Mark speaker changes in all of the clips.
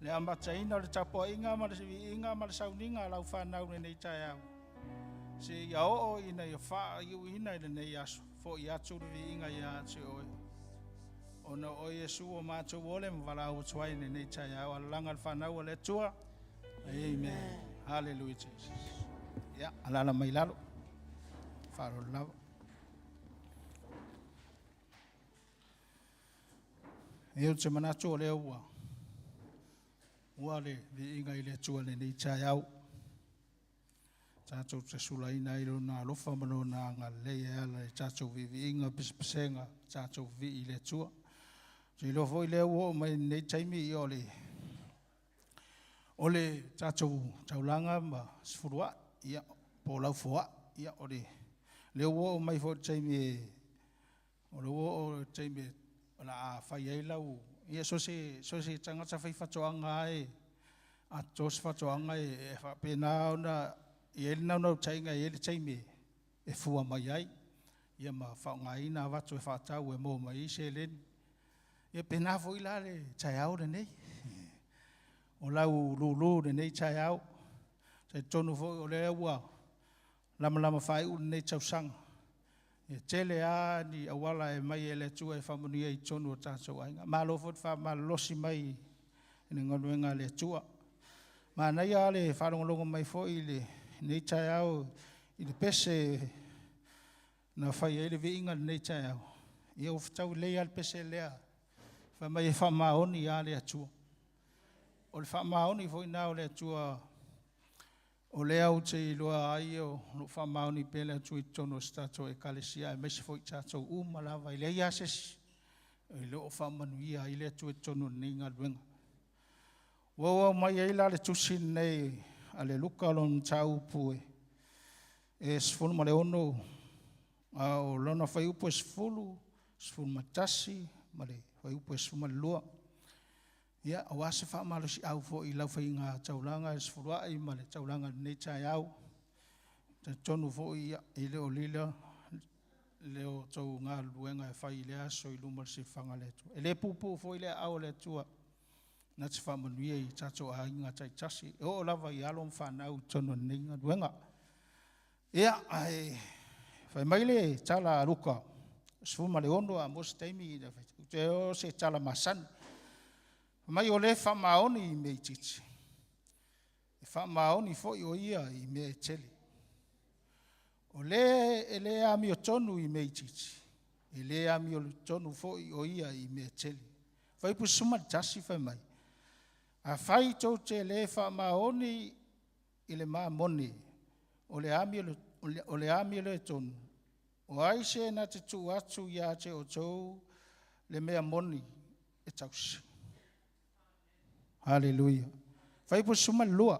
Speaker 1: Le amataina o le tapuaiga ma le viiga ma le sauniga a lau fanau i lenei taeao, seia oo ina ia faaiuina i lenei aso, fo'i atu le viiga ia te oe. Ona o oe Iesu ua matou ole ma valaau atu ai i lenei taeao. Alalaga le fanau a le Atua. Amen. Hallelujah Jesus. Ia, alala mai lalo. Faaaloalo lava. Ia ou te manatu o lea ua ua le viiga i le Atua i lenei taeao. Tatou te sulaina ai lona alofa ma lona agalelei e ala i tatou viiviiga, pesepesega, tatou vivii i le Atua. Ou te iloa foi lea ua oo mai lenei taimi ia o le o le tatou taulaga ma sefuluai, ia po o laufoai, ia o le lea ua oo mai foi i le taimi e o lea ua oo i le taimi o le a fai ai lau ia so o se so o se tagata faifaatoaga lava e a toto se faatoaga e faapena ona i ai le naunautaiga e i ai le taimi e fua mai ai, ia ma faaaogaina avatu e faatau e maua mai ai seleni. Ia pena foi la le taeao lenei. O lau lulu i lenei taeao, talitonu foi o lea ua lamalama faaiu lenei tausaga. E tele lava ni auala e aumai e le Atua e faamanuia i totonu o tatou aiga. Malo foi le faamalolosi mai i le galuega a le Atua. Manaia lava le faalogologo mai foi i lenei taeao i le pese na fai ai le viiga i lenei taeao. Ia ua fetaui lelei lava le pese lea fai mai e faamaoni lava le Atua. O le faamaoni foi lena o le Atua o lea ou te iloa ai o lo o faamaoni pea le Atua i totonu o si tatou Ekalesia aemaise foi tatou uma lava. E leai lava se isi e le o faamanuia ai le Atua i totonu o lenei galuega. Ua ou aumaia ai la le tusi lenei a le Luka lona mataupu e 16, a o lona fuaiupu e 10, 11 ma le fuaiupu e 12. Ia, aua se faamalosiau foi i lau faiga taulaga e sefuluai ma le taulaga i lenei taeao. E talitonu foi e le o lila le tou galuega e fai i lea aso i luma o le silafaga a le Atua. E le puupuu foi le aao o le Atua na te faamanuia i tatou aiga taitasi, e oo lava i alo ma fanau i totonu o lenei galuega. Ia, ae fai mai le tala a Luka 16, a maua se taimi, ou te iloa o se tala masani. Fai mai o le faamaoni i mea itiiti, e faamaoni foi o ia i mea e tele. O le e le amiotonu i mea itiiti, e le amiotonu foi o ia i mea e tele. Fuaiupu 11 fai mai, afai tou te le faamaoni i le mamone o le amiotonu, o ai se na te tuu atu ia te outou le mea moni e tausi? Haleluia. Fuaiupu 12,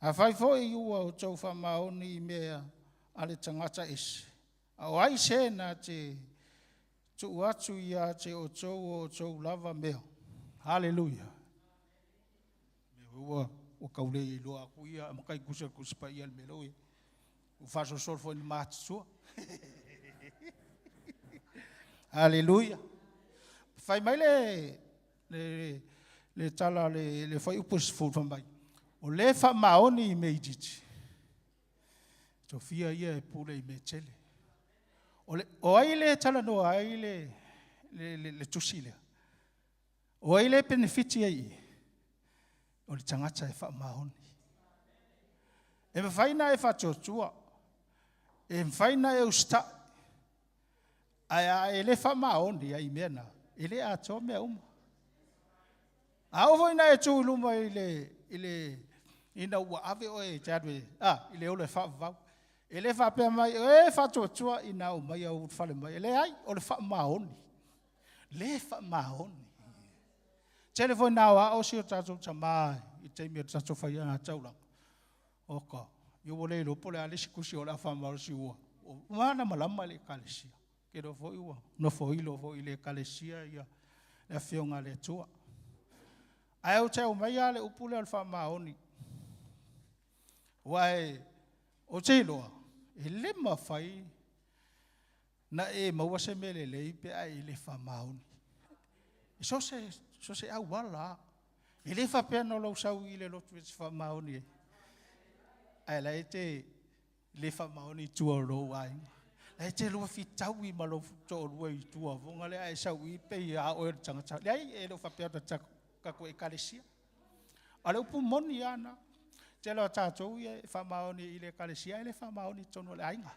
Speaker 1: afai foi ua outou faamaoni i mea a le tagata ese, a o ai se na te tuu atu ia te outou o outou lava mea? Haleluia. Ua ua tau le iloa atu ia matai tusi o le Tusi Paia i le mea lea ua i ai. Ua faasolosolo foi ina matutua. Haleluia. Fai mai le le le tala le le fuaiupu 10 fai mai, o le faamaoni i mea itiiti, tofia ia e pule i mea tele. O, le, o ai le talanoa ai le, le, le, le tusi lea? O ai le penefiti ai i? O le tagata e faamaoni. E mafai ona e faatuatua, e mafai ona e usitai, ae a e le faamaoni ai i mea na, e le atoa mea uma. A oo foi ina e tu i luma i le, i le, ina ua ave oe e te alu e, a, i le ola e faavavau, e le faapea mai, e faatuatua ina omai au ulufale mai. E leai, o le faamaoni. Le faamaoni. Tele foi ina aoao si o tatou tama i le taimi o le tatou faiga taulaga. Oka, ia ua le iloa po o le a le isi tusi o le a faamalosi ua malamalama le Ekalesia. Ou te iloa foi ua nofoilo foi i le Ekalesia ia le Afioga a le Atua. Ae ou te aumaia le upu lea o le faamaoni, aua e, ou te iloa, e le mafai na e maua se mea lelei pe a e le faamaoni. I so o se auala lava. E le faapea na o lou sau i le lotu e te faamaoni ai, ae la e te le faamaoni i tua o lou aiga. La e te lua fitaui ma lou toalua i tua foga lea, ae sau i pei a oe o le tagata. Leai, e le o faapea atu tatou ekalesia. A o le upu moni lava lena. Tele o tatou ia e faamaoni i le ekalesia ae le faamaoni i totonu o le aiga.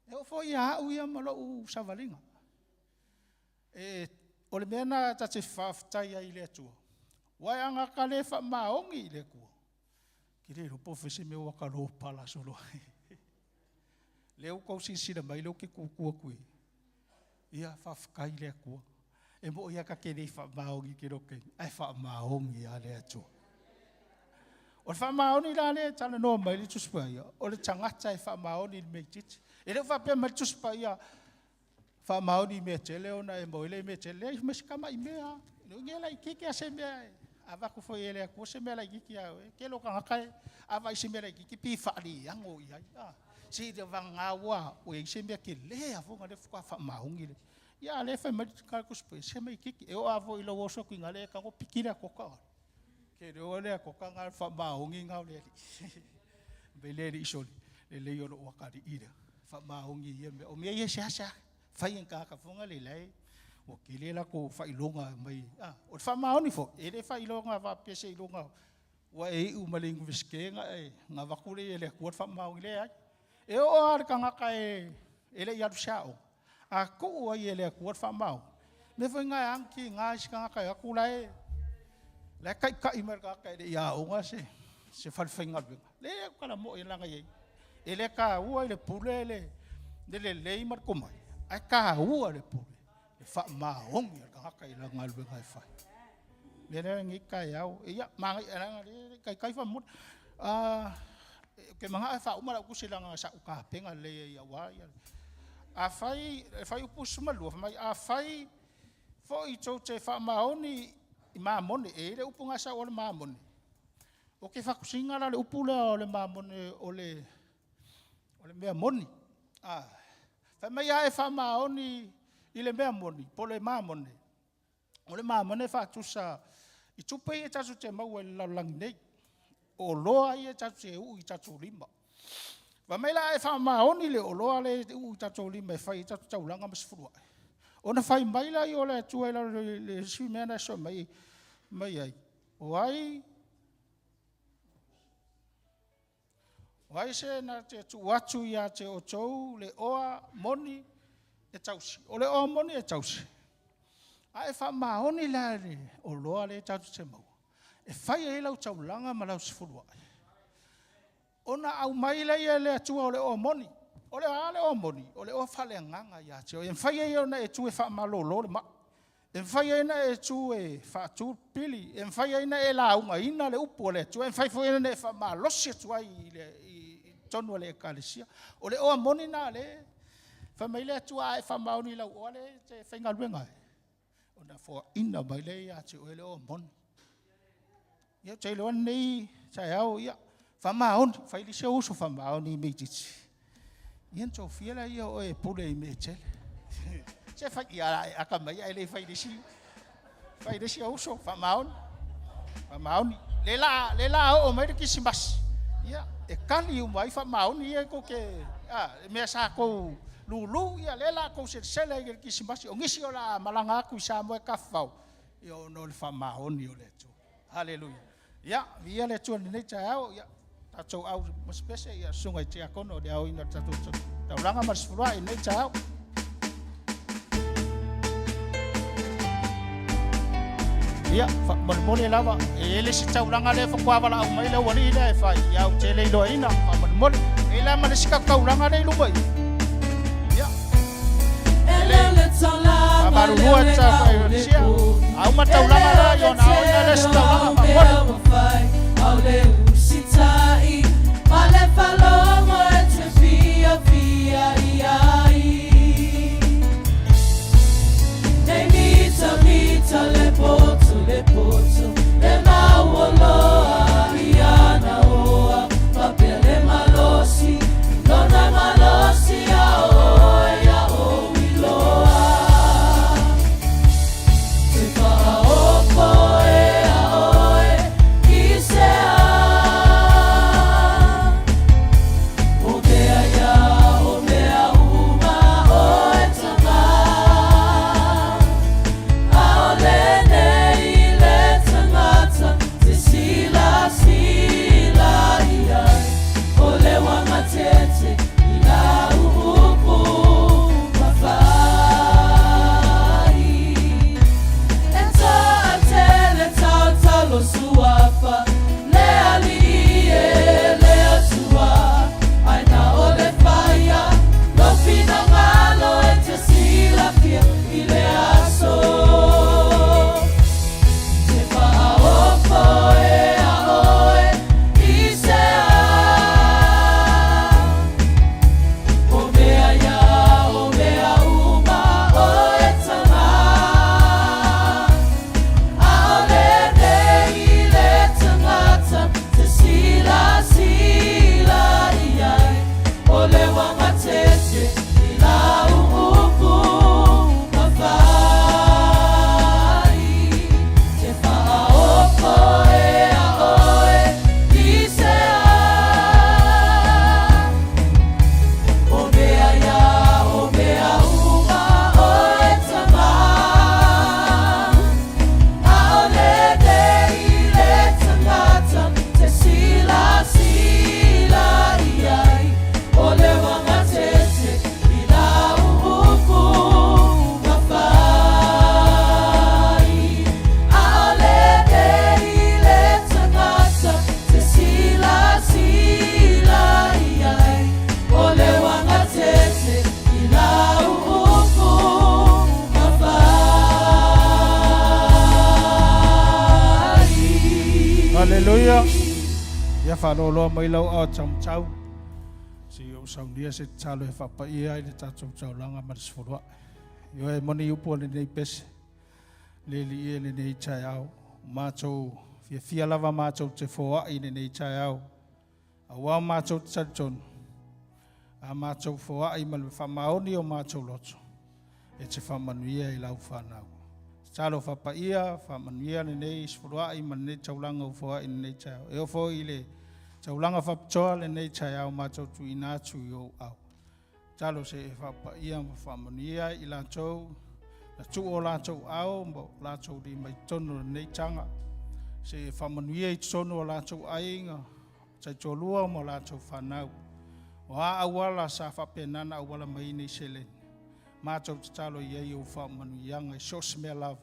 Speaker 1: E oo foi ia au ia ma lou savaliga. E, o le mea lena ta te faafetai ai i le Atua, aua a gata le faamaoni i le Atua, e te le iloa po o fea se mea ua ta lopala solo ai. Lea ua tou silasila mai lea ou te tutu atu i i, ia faafetai i le Atua. E moni lava ta te le faamaoni i le tele o taimi, ae faamaoni lava le Atua. O le faamaoni la lea e talanoa mai ai le Tusi Paia, o le tagata e faamaoni i le mea itiiti. E le o faapea mai le Tusi Paia, faamaoni i mea tele ona e maua ai lea i mea tele. Leai, ma si tamai mea lava. E laitiiti lava se mea e avatu foi e le Atua se mea laitiiti ia oe. Tele o tagata e a vaai i se mea laitiiti e pei e faaleano i ai. Se vagana ua i ai se mea tele lava lea faatoa faamaoni lea. Ia a o lea e fai mai le Tusi Paia, se mea itiiti. E oo lava foi i lou oso atu i ina lea e tago piki le atoka. Ou te iloa o le atoka lena o le faamaoni lena o le Alii. Fai mai le Alii, sole, lelei o lou atalii lea, faamaoni i ia mea. O mea ia e seasea fai e ni tagata foi na la e ua tele latou faailoga mai. O le faamaoni foi, e le faailoga faapea seiloga ua e iu mai le Iunivesite ona avatu lea e le Atua le faamaoni. Leai. E oo lava i le tagata e le i alu i se aoga, a tuu ai e le Atua le faamaoni, o le mea foi lena e ala ona tiga isi tagata e o atu la e taitai mai e le tagata e le i aoga se falefaigaluega. Leai, o le tala moi leaga e le taua i le pule le lelei ma le tomai, ae taua i le pule le faamaoni o le tagata i lana galuega e fai. O le mea lea lenei taeao, ia, manaia leaga o lea e le i taitai faamolemole. Ou te manao e faauma lau tusi leaga sa ou tapena lelei ai aua Afai, fuaiupu 12, fai mai, afai foi tou te faamaoni i mamone, e i ai le upu na e sau o le mamone. Ou te faatusina la le upu lea o le mamone o le mea moni. Fai mai a e faamaoni i le mea moni, po o le mamone, o le mamone e faatusa i tupe ia tatou te maua i le lalolagi nei, o oloa ia tatou te uu i tatou lima. Fai mai la a e faamaoni i le oloa lea e uu i tatou lima e fai ai tatou taulaga ma sefuluai, ona fai mai lea o le Atua i lalo i le isi mea lena e sosoo mai, mai ai, o ai se na te tuu atu ia te outou le oa moni e tausi? O le oa moni e tausi, a e faamaoni la i le oloa lea tatou te maua, e fai ai lau taulaga ma lau sefuluai, ona aumai lea e le Atua o le oa moni. O le a le oa moni? O le oa faaleagaga ia te oe. E mafai ai ona e tu e faamalolo le mai. E mafai ai ona e tu e faatu le pili. E mafai ai ona e laugaina le upu a le Atua. E mafai foi ona e faamalosi atu ai i totonu o le ekalesia. O le oa moni lena lea fai mai le Atua, a e faamaoni i lau oa lea e te faigaluega ai, ona foaina mai lea ia te oe le oa moni. Ia ou te iloa lenei taeao, ia, faamaoni, fai le isi ou uso faamaoni i mea itiiti, ia ona tofia lea o oe e pule i mea e tele. Se fai, ia e ata mai ae le fai i le isi, fai i le isi ou uso, faamaoni, faamaoni. Le la, le la oo mai le Kerisimasi, ia, e kali uma ai faamaoni ia tou te, a, mea sa tou lulu, ia lea la tou selesele ai i le Kerisimasi. O nisi o le a malaga atu i Samoa e tafafao, ia ona o le faamaoni o le Atua. Haleluia. Ia, viia le Atua i lenei taeao, ia, tatou au masepese, ia, susuga i tiakono o le aoina o le tatou taulaga ma le sefuluai i lenei taeao. Ia, faamolemole lava, e i ai le isi taulaga lea faatoa valaau mai le aualii lea e fai, ia ou te le iloaina, faamolemole. E i ai la ma le isi taulaga lea i luma i. Ia. Faamalulua e ta a uma taulaga la i ona aoina le isi taulaga faamolemole. Haleluia. Ia faaloaloa mai lau ao taumatau. Se i ou saunia se tatalo e faapaia ai le tatou taulaga ma le sefuluai. Ioe, e moni upu o lenei pese, le Alii e lenei taeao. Matou fiafia lava matou te foai i lenei taeao. Aua matou te talitonu, a matou foai ma le faamaoni o matou loto, e te faamanuia i lau fanau. Tatalo faapaia, faamanuia lenei sefuluai ma lenei taulaga ua foai i lenei taeao. E oo foi i le taulaga faapitoa lenei taeao matou tuuina atu i ou aao. Tatalo se i e faapaia ma faamanuia i latou na tuu o latou ao ma o latou lima i totonu o lenei taga. Se i e faamanuia i totonu o latou aiga, taitoalua ma latou fanau. O a auala sa faapena na auala mai ai nei seleni, matou tatalo i ai i ou faamanuiaga i so o se mea lava.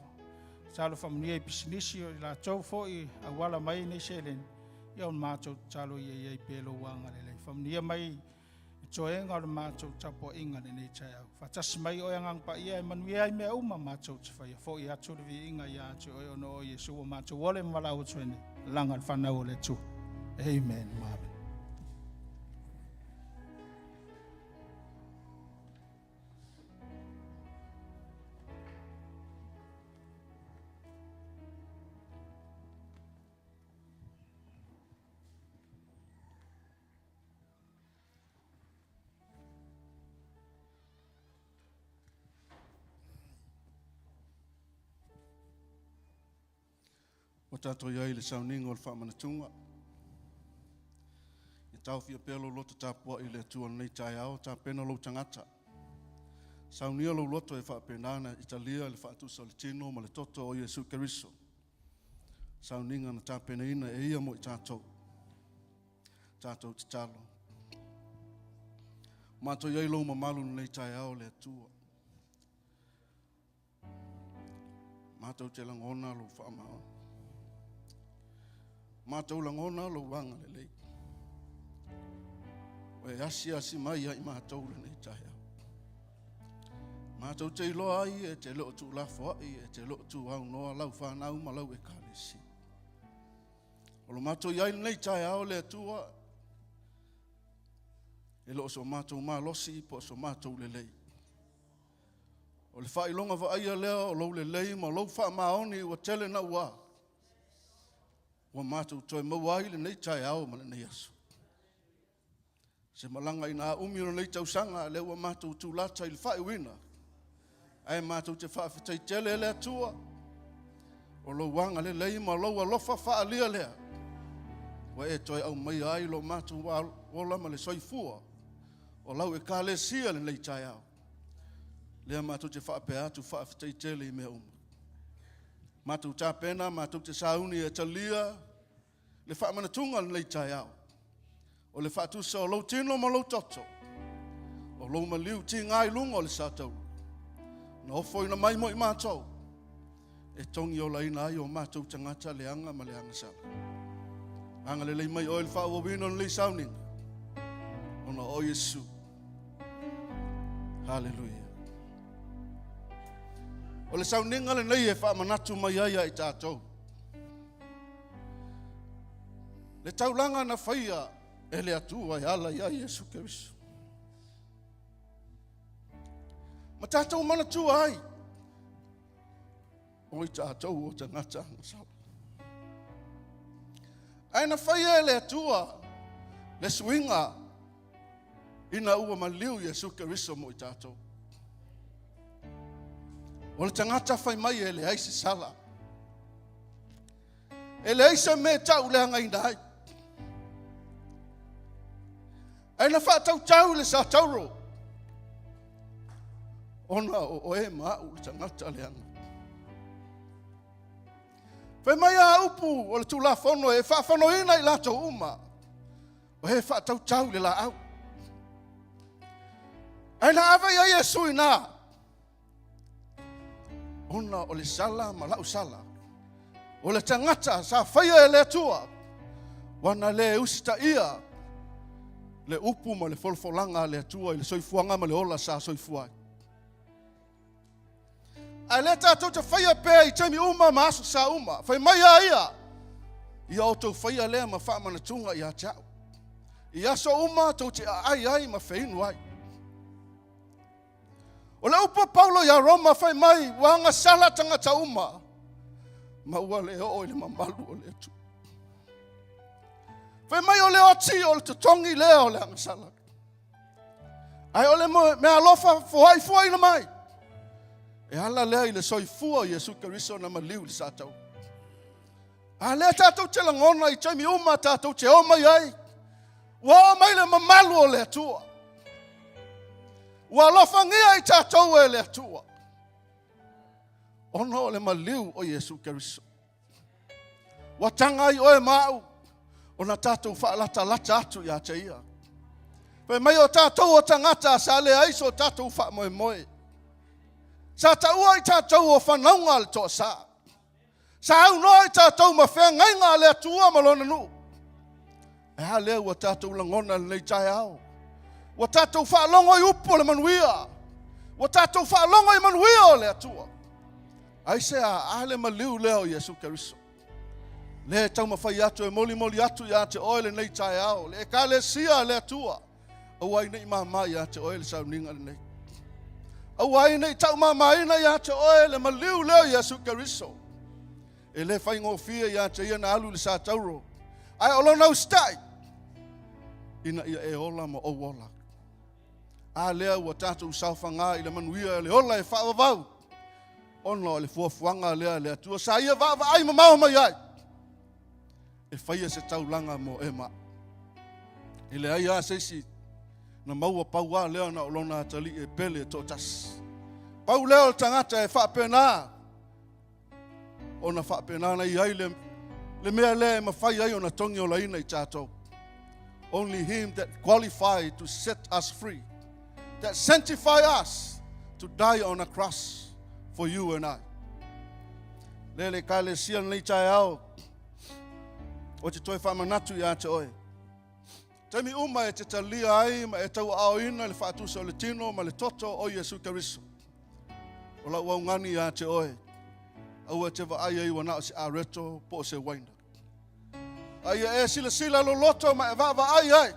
Speaker 1: Tatalo faamanuia i pisinisi o i latou foi auala mai ai nei seleni, ia o matou tatalo ia i ai pea lou agalelei. Faamanuia mai i toega o le matou tapuaiga lenei taeao. Faatasi mai oe Agaga Paia e manuia ai mea uma matou te faia. Foi atu le viiga ia te oe ona o Iesu ua matou ole ma valaau atu ai nei. Laga le fanau o le Atua. Amen. Amen.
Speaker 2: Ua tatou i ai i le sauniga o le faamanatuga. Ia taofia pea lou loto tapuai i le Atua i lenei taeao, tapena lou tagata. Saunia lou loto e faapena ona e talia le faatusa o le tino ma le toto o Iesu Keriso. Sauniga na tapenaina e ia mo i tatou. Tatou tatalo. Matou i ai lou mamalu i lenei taeao le Atua. Matou te lagona lou faamaoni. Matou lagona lou agalelei. Ua e asiasi mai ia i matou lenei taeao. Matou te iloa ai e te le o tuulafoai, e te le o tuaunoa lau fanau ma lau ekalesia. O lo matou i ai lenei taeao le Atua, e le o so matou malosi po o so matou lelei. O le faailoga vaaia lea o lou lelei ma lou faamaoni ua tele naua. Ua matou toe maua ai lenei taeao ma lenei aso. Se malaga ina a umi o lenei tausaga, lea ua matou tulata i le faaiuina. Ae matou te faafetai tele e le Atua o lou agalelei ma lou alofa faaalia lea ua e toe aumaia ai lo matou ola ma le soifua o lau ekalesia lenei taeao. Lea matou te faapea atu faafetai tele i mea uma. Matou tapena, matou te sauni e talia le faamanatuga o lenei taeao. O le faatusa o lou tino ma lou toto, o lou maliu tiga i luga o le satauro, na ofoina mai mo i matou, e togi olaina ai o matou tagata leaga ma le agasala. Agalelei mai oe i le faaauauina o lenei sauniga, ona o Iesu. Haleluia. O le sauniga lenei e faamanatu mai ai ia i tatou. Le taulaga na faia e le Atua e ala ia Iesu Keriso. Ma tatou manatua ai, o i tatou o tagata agasala. Ae na faia e le Atua le suiga ina ua maliu Iesu Keriso mo i tatou. O le tagata fai mai e leai se sala. E leai se mea e tauleagaina ai. Ae na faatautau le satauro ona o oe ma au le tagata leaga. Fai mai a upu o le Tulafono e faafanoina i latou uma o e faatautau le laau. Ae na ave i ai Iesu i na ona o le sala ma lau sala. O le tagata sa faia e le Atua, ua na le usitaia le upu ma le folafolaga a le Atua i le soifuaga ma le ola sa soifua ai. Ae lea tatou te faia pea i taimi uma ma aso sa uma. Fai mai a ia, Ia outou faia lea ma faamanatuga ia te au. I aso uma tou te aai ai ma feinu ai. O le upu a Paulo ia Roma fai mai, ua agasala tagata uma, ma ua le oo i le mamalu o le Atua. Fai mai o le oti o le totogi lea o le agasala. Ae o le meaalofa foai fuaina mai. E ala lea i le soifua o Iesu Keriso na maliu i le sa taua. A lea tatou te lagona i taimi uma tatou te o mai ai, ua oo mai le mamalu o le Atua. Ua alofagia i tatou e le Atua. Ona o le maliu o Iesu Keriso. Ua taga ai oe ma au ona tatou faalatalata atu ia te ia. Fai mai o tatou o tagata sa leai so tatou faamoemoe. Sa taua i tatou o fanauga a le toasa. Sa aunoa i tatou ma feagaiga a le Atua ma lona nuu. E a lea ua tatou lagona lenei taeao? Ua tatou faalogo i upu o le manuia. Ua tatou faalogo i manuia o le Atua. Aisea? A le maliu lea o Iesu Keriso. Lea e taumafai atu e molimoli atu ia te oe lenei taeao, le Ekalesia a le Atua, aua ai ne i mama ia te oe le sauniga lenei. Aua ai ne i taumamaina ia te oe le maliu lea o Iesu Keriso. E le faigofie ia te ia na alu i le sa tauro, ae o lona usitai, ina ia e ola ma ou ola. A lea ua tatou saofaga i le manuia le ola e faavavau, ona o le fuafuaga lea a le Atua sa ia vaavaai mamao mai ai, e faia se taulaga mo e ma. E leai lava se isi na maua pau lava lea na o lona atalii e pele e toatasi. Pau lea o le tagata e faapena ona faapena na i ai le, le mea lea e mafai ai ona togi olaina i tatou. Only him that qualified to set us free, that sanctify us to die on a cross for you and I. Le le Ekalesia lenei taeao, o te toe faamanatu ia te oe. Taimi uma e te talia ai ma e tauaaoina le faatusa o le tino ma le toto o Iesu Keriso. O lau augani ia te oe, aua e te vaai ai ua na o se areto po o se uaina. A ia e silasila loloto ma e vaavaai ai,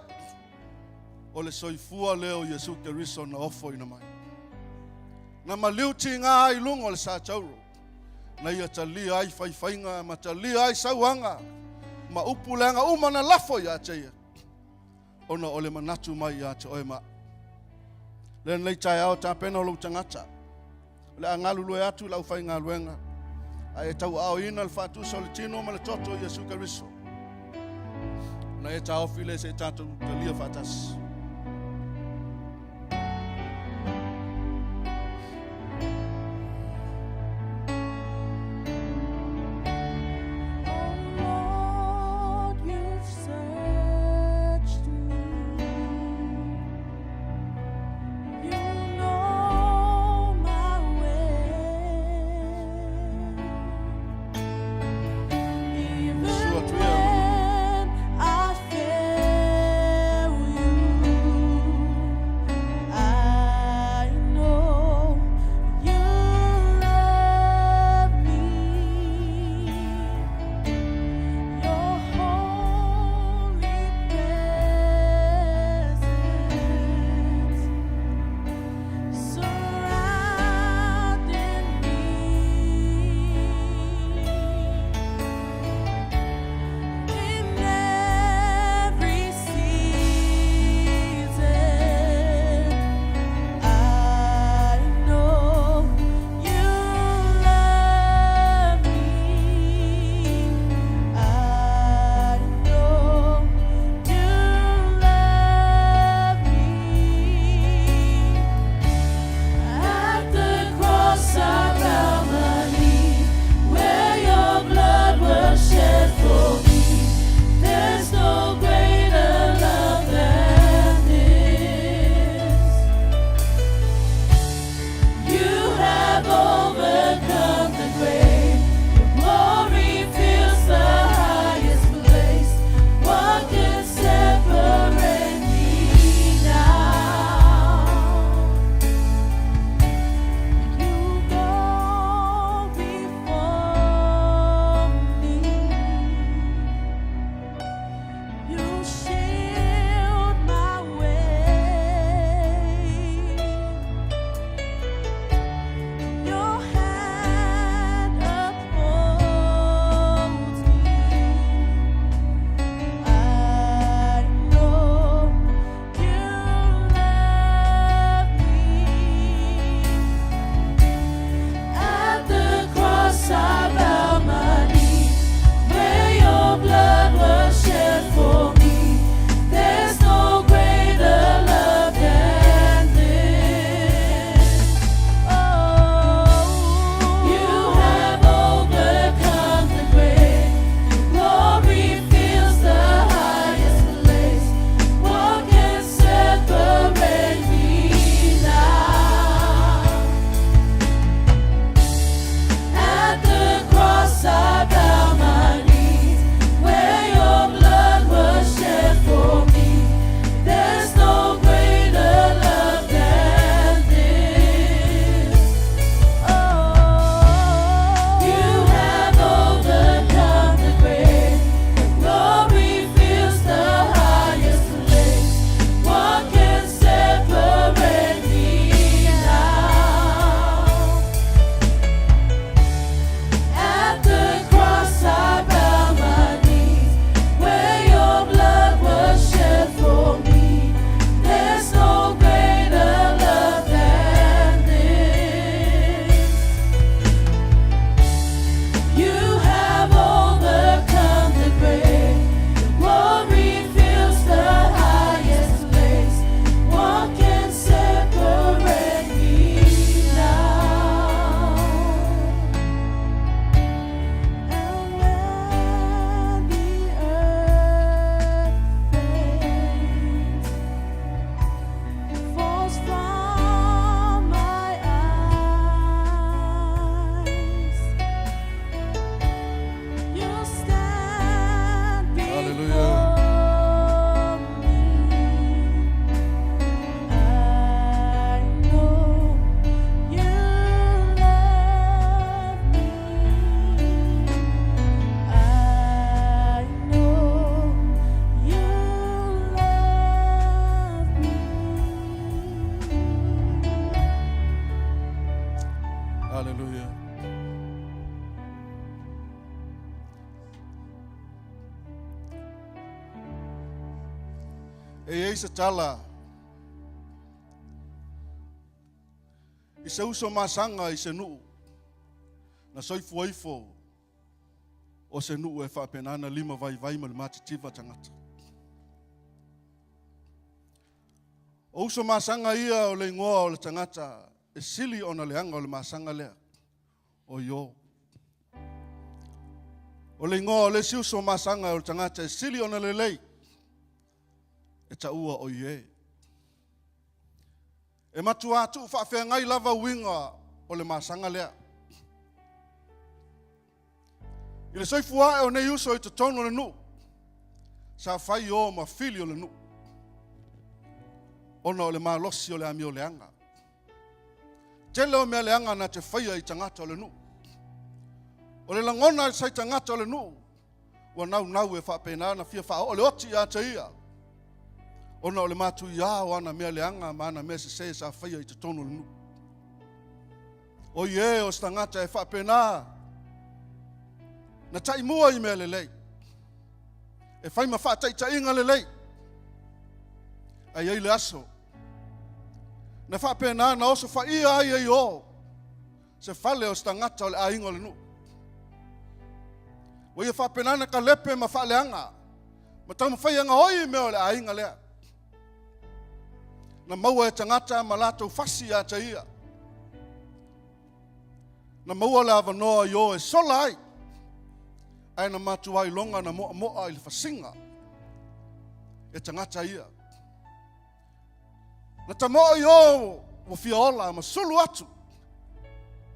Speaker 2: o le soifua lea o Iesu Keriso na ofoina mai. Na maliu tiga ai i luga o le sa tauro, na ia talia ai faifaiga ma talia ai sauaga ma upu leaga uma na lafo ia te ia, ona o le manatu mai ia te oe ma. Lenei taeao tapena o lou tagata, o le a galulue atu i lau faigaluega, a e tauaaoina le faatusa o le tino ma le toto o Iesu Keriso. Ona e taofi lea se i tatou talia faatasi.
Speaker 3: Oh Lord, you've searched me. You know my way. Even
Speaker 2: Sua atu ia.
Speaker 3: when I fail you,
Speaker 2: E i ai se tala i se uso masaga i se nuu na soifua ifo o se nuu e faapena na lima vaivai ma le matitiva tagata. O uso masaga ia o le igoa o le tagata e sili ona leaga o le masaga lea, o Io. O le igoa o le isi uso masaga o le tagata e sili ona lelei, e taua o Ie. E matuā tuufaafeagai lava uiga o le masaga lea. I le soifua ae o nei uso i totonu o le nuu, sa fai o ma fili o le nuu, ona o le malosi o le amio leaga. Tele o mea leaga na te faia i tagata o le nuu. O le lagona sa i tagata o le nuu, ua naunau e faapena na fia faaoo le oti ia te ia, ona o le matuiā o ana mea leaga ma ana mea sesē sa faia i totonu o le nuu. O ie o se tagata e faapena na taimua i mea lelei, e fai ma faataitaiga lelei, ae i ai le aso na faapena na osofaia ai e Io se fale o se tagata o le aiga o le nuu. Ua ia faapena na kalepe ma faaleaga ma taumafai e gaoi mea o le aiga lea. Na maua e tagata ma latou fasi ia te ia. Na maua le avanoa i o e sola ai, ae na matua iloga na moamoa i le fasiga e tagata ia. Na tamo'o i o ua fia ola ma sulu atu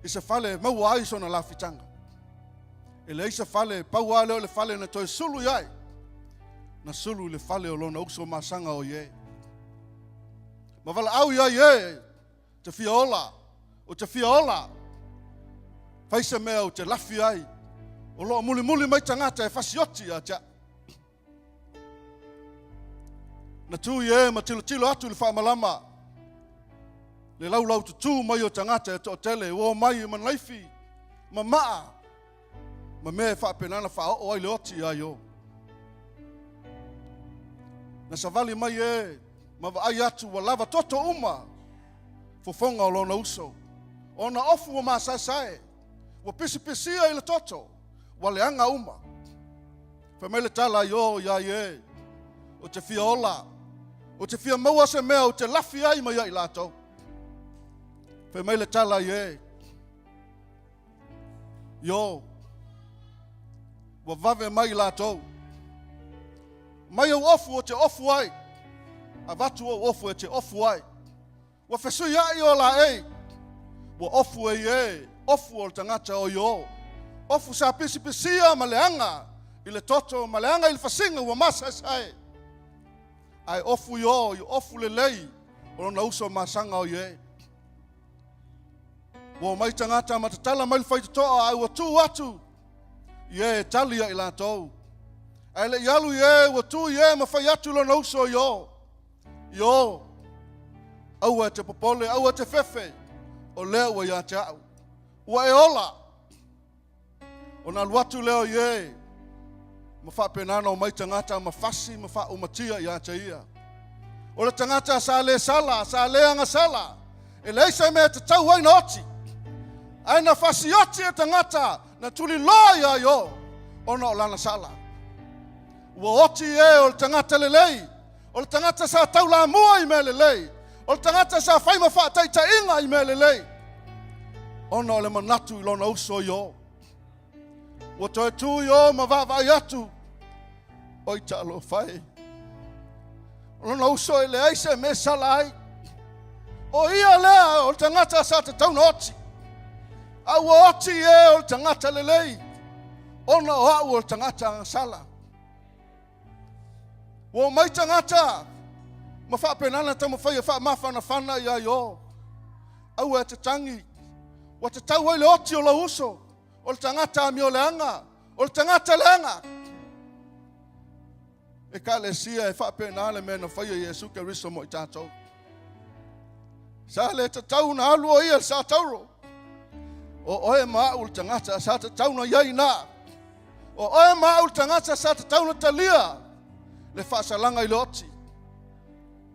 Speaker 2: i se fale e maua ai sona lafitaga. E leai se fale, pau lava lea o le fale na toe sulu i ai. Na sulu i le fale o lona uso masaga o Ie. Ma valaau ia Ie, te fia ola, o te fia ola. Fai se mea ou te lafi ai, o lo o mulimuli mai tagata e fasioti ia te au. Na tu i e ma tilotilo atu i le faamalama, le laulau tutū mai o tagata e toatele, ua omai ma naifi, ma maa, ma mea e faapena na faaoo ai le oti ia Io. Na savali mai e ma vaai atu ua lava toto uma fofoga o lona uso. Ona ofu ua masaesae, ua pisipisia i le toto, ua leaga uma. Fai mai le tala a Io iā Ie, Ou te fia ola, ou te fia maua se mea ou te lafi ai mai ai latou. Fai mai le tala a Ie, Io, ua vave mai latou. Mai ou ofu ou te ofu ai, avatu ou ofu e te ofu ai. Ua fesuiaʻi o laei, ua ofu e ie, ofu o le tagata o Io. Ofu sa pisipisia ma leaga i le toto ma leaga i le fasiga ua masaesae. Ae ofu Io i ofu lelei o lona uso masaga o Ie. Ua omai tagata ma tatala mai le faitotoa ae ua tu atu Ie e tali ia i latou. Ae le i alu Ie ua tu Ie ma fai atu lona uso Io. Io, aua e te popole, aua e te fefe, o lea ua ia te au. Ua e ola. Ona alu atu lea o Ie, ma faapena na omai tagata ma fasi ma faaumatia ia te ia. O le tagata sa le sala, sa le agasala, e leai se mea e tatau ai na oti. Ae na fasi oti e tagata na tuliloa ia Io, ona o lana sala. Ua oti e o le tagata lelei, o le tagata sa taulamua i mea lelei, o le tagata sa fai ma faataitaiga i mea lelei, ona o le manatu i lona uso Io. Ua toe tu Io ma vaavaai atu, oi talofa e. O lona uso e leai se mea sala ai. O ia lea o le tagata sa tatau na oti. A ua oti e o le tagata lelei, ona o au o le tagata agasala. Ua omai tagata ma faapena na taumafai e faamafanafana ia Io. Aua e te tagi, ua tatau ai le oti o lou uso, o le tagata amioleaga, o le tagata leaga. Ekalesia e faapena le mea na faia Iesu Keriso mo i tatou. Sa le tatau na alu o ia le sa tauro. O oe ma au le tagata sa tatau na iai na. O oe ma au le tagata sa tatau na talia le faasalaga i le oti.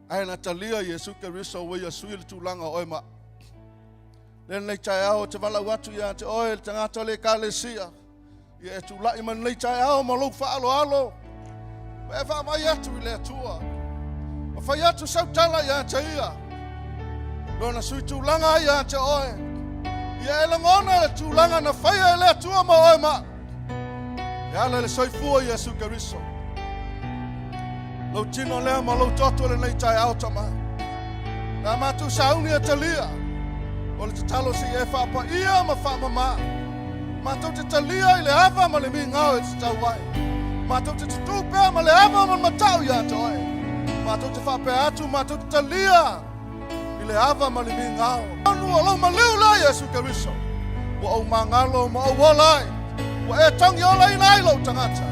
Speaker 2: Ae na talia Iesu Keriso ua ia sui le tulaga o oe ma au. Lea lenei taeao ou te valaau atu ia te oe le tagata o le Ekalesia, ia e tulai mai lenei taeao ma lou faaaloalo, ma e vaavaai atu i le Atua, ma fai atu sau tala ia te ia, lona sui tulaga ai ia te oe, ia e lagona le tulaga na faia e le Atua ma oe ma au, e ala i le soifua o Iesu Keriso. Lou tino lea ma lou toto lenei taeao Tama. Na matou sauni e talia, o le tatalo se i e faapaia ma faamama. Matou te talia i le ava ma le migao e tatau ai. Matou te tutū pea ma le ava ma le matau ia te oe. Matou te faapea atu, matou te talia i le ava ma le migao. Anu o lou maliu lea Iesu Keriso, ua ou magalo ma ou ola ai, ua e togi olaina ai lou tagata,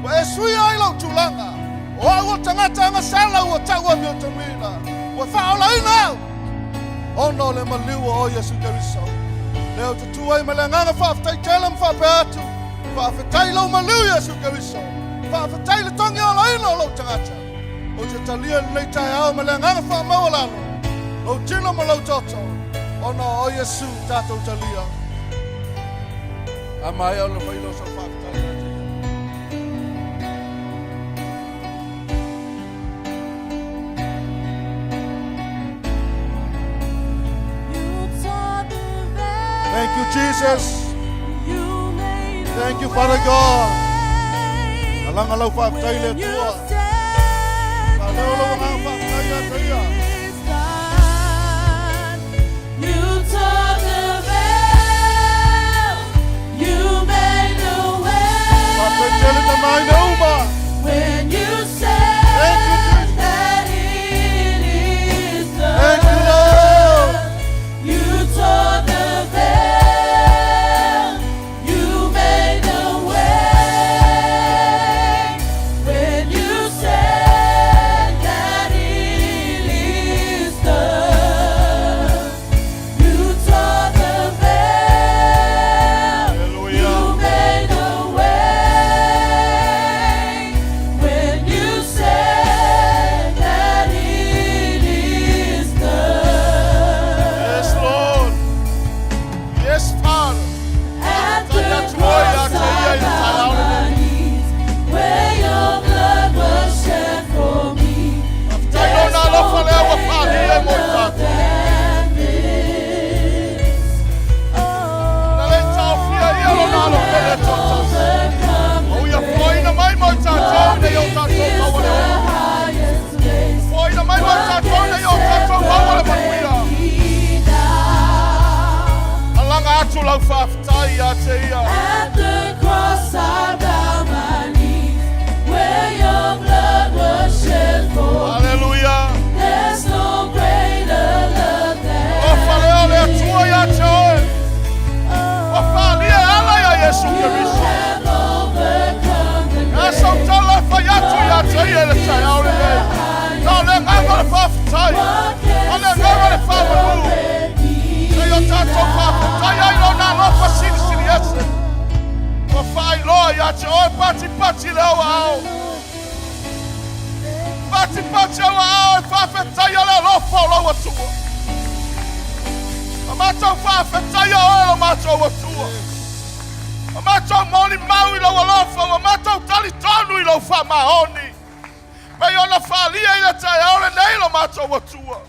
Speaker 2: ua e suia ai lou tulaga, o au o tagata agasala ua tau amiotonuina, ua faaolaina au, ona o le maliu o oe Iesu Keriso. Lea ou te tu ai ma le agaga faafetai tele ma faapea atu, faafetai lou maliu Iesu Keriso, faafetai le togi olaina o lou tagata. Ou te talia lenei taeao ma le agaga faamaualalo, lou tino ma lou toto, ona o oe Iesu tatou talia. A maea ona fai lea o sau faafetai ia te ia. Thank you, Jesus. Thank you, Father God. Alanga lau faafetai le Atua. Faaleo lou agaga faafetai ia te ia. Faafetai tele tama i le uma. Thank you, Jesus. Thank you, Lord.
Speaker 3: You tore the veil, you made the way. When you said that it is done, you tore the veil,
Speaker 2: Hallelujah.
Speaker 3: you made the way. When you said that it is done.
Speaker 2: Yes, Lord. Yes, Father.
Speaker 3: At the cross I bow my knees, where your blood was shed for me. There's no greater love than this. Oh, you have overcome the grave. Your is the highest place. What can separate me now?
Speaker 2: Alanga atu lau faafetai ia te ia.
Speaker 3: At the cross I bow my knees, where your blood was shed for me.
Speaker 2: Hallelujah.
Speaker 3: There's no greater love than
Speaker 2: O falea le Atua ia te oe. O faalia e ala ia Iesu
Speaker 3: You
Speaker 2: Keriso.
Speaker 3: have overcome the
Speaker 2: E
Speaker 3: grave.
Speaker 2: sau tala e fai atu ia te ia le taeao lenei. Na o le agaga o le faafetai.
Speaker 3: What can
Speaker 2: O le agaga o le faamanu.
Speaker 3: separate me
Speaker 2: Se i o tatou faafetai ai lona alofa silisili ese. Ua faailoa ia te oe patipati le au aao. Patipati au aao e faafetai le alofa o lau Atua. O matou faafetai oe o matou Atua. O matou molimau i lou alofa, ua matou talitonu i lou faamaoni. Pei ona faalia i le taeao lenei lo matou Atua.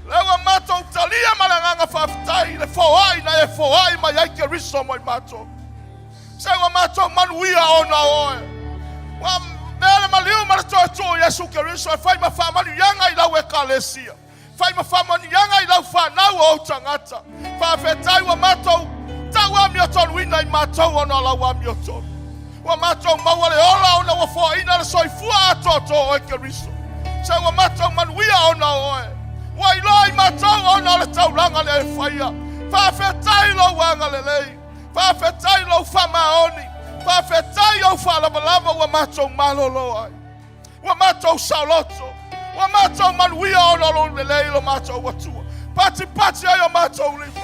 Speaker 2: Lea ua matou talia ma le agaga faafetai le foai na e foai mai ai Keriso mo i matou. Se ua matou manuia ona o oe. Ua mea le maliu ma le toe tuu Iesu Keriso e fai ma faamanuiaga i lau Ekalesia. Fai ma faamanuiaga i lau fanau o ou tagata. Faafetai ua matou tau amiotoluina i matou ona o lau amiotolu. Ua matou maua le ola ona ua foaina le soifua atoatoa o oe Keriso. Se ua matou manuia ona o oe. Ua iloa i matou ona o le taulaga lea e faia. Faafetai lou agalelei. Faafetai lou faamaoni. Faafetai ou faalavalava ua matou malolo ai. Ua matou saoloto. Ua matou manuia ona o lou lelei lo matou Atua. Patipati ai o matou lima.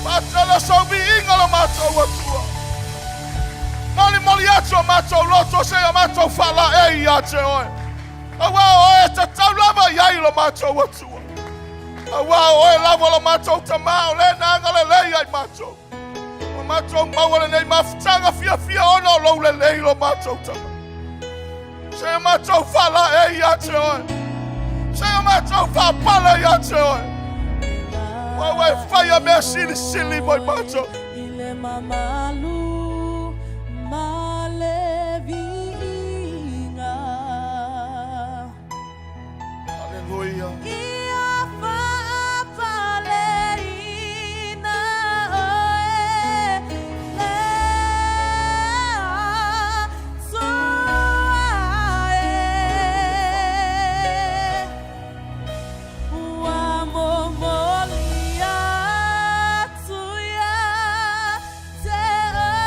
Speaker 2: Faatele sou viiga lo matou Atua. Molimoli atu o matou loto se o matou faalaei ia te oe.
Speaker 4: Auā o oe e tatau lava i ai lo matou Atua. Auā o oe lava lo matou Tamā o le na agalelei ia i matou. Ua matou maua lenei mafutaga fiafia ona o lou lelei lo matou Tama. Seia matou faalaei ia te oe. Seia matou faapale ia te oe. Ua ua e faia mea silisili mo i matou.
Speaker 3: I le mamalu ma le viiga.
Speaker 4: Aleluia.
Speaker 3: Ia faapaleina oe le Atua e. Ua momoli atu ia te oe.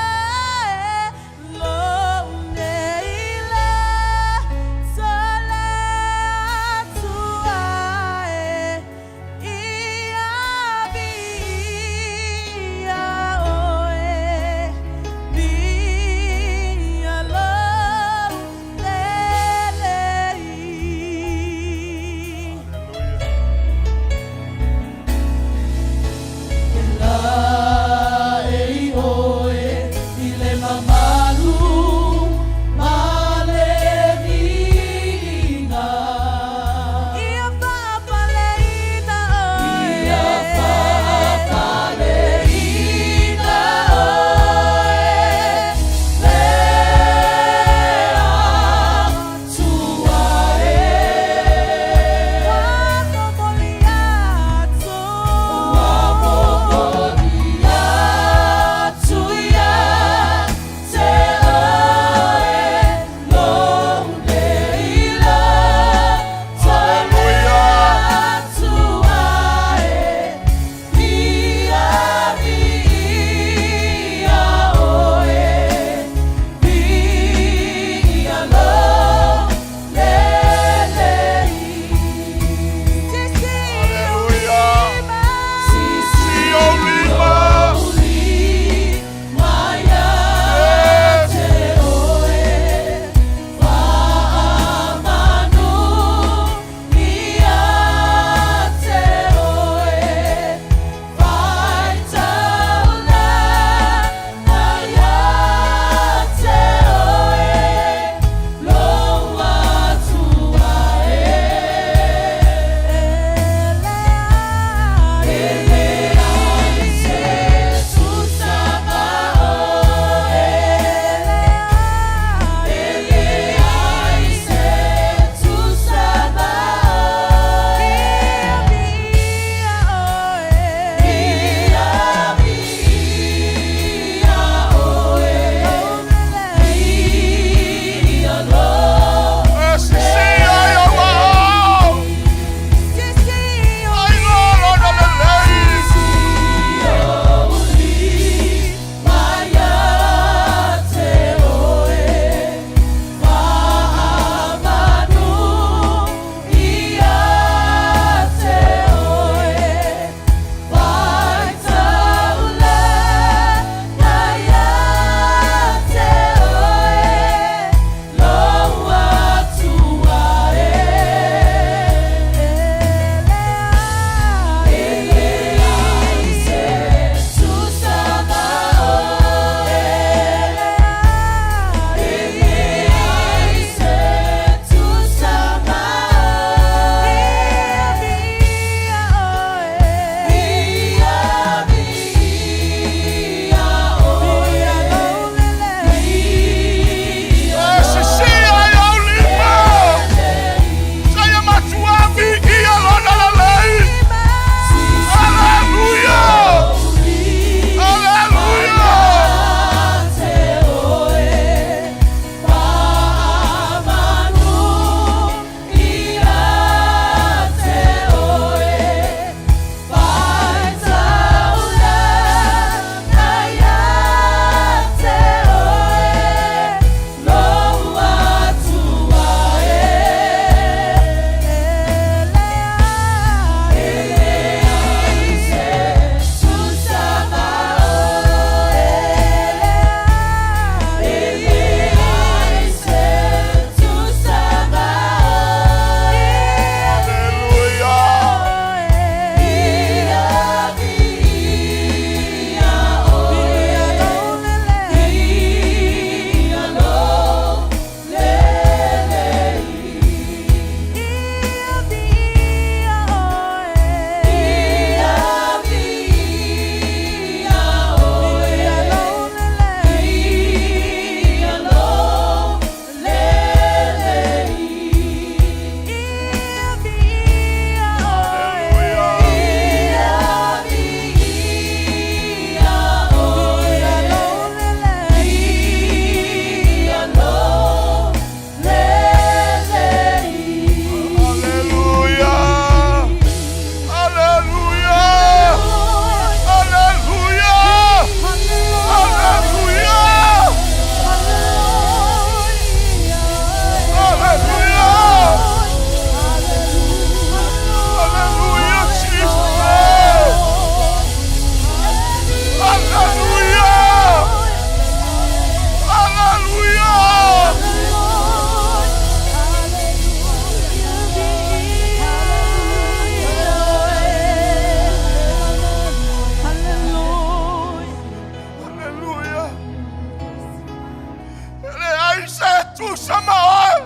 Speaker 4: tusa ma oe.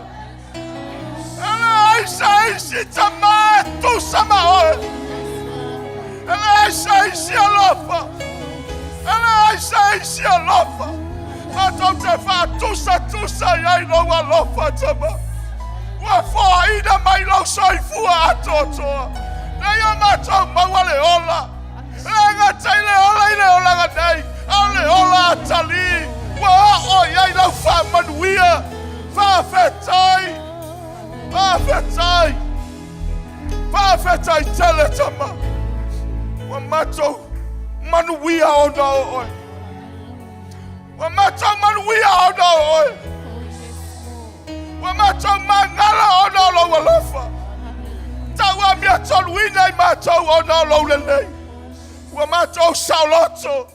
Speaker 4: E leai se isi tamā e tusa ma oe. E leai se isi alofa. E leai se isi alofa. Matou te faatusatusa i ai lou alofa, Tama. Ua foaina mai lou soifua atoatoa. Leia matou maua le ola. E le gata i le ola i le olaga nei, a o le ola atalii ua oo i ai lau faamanuia. Faafetai, faafetai, faafetai tele Tama. Ua matou manuia ona o oe. Ua matou manuia ona o oe. Ua matou magala ona o lou alofa. Tau amiotoluina i matou ona o lou lelei. Ua matou saoloto.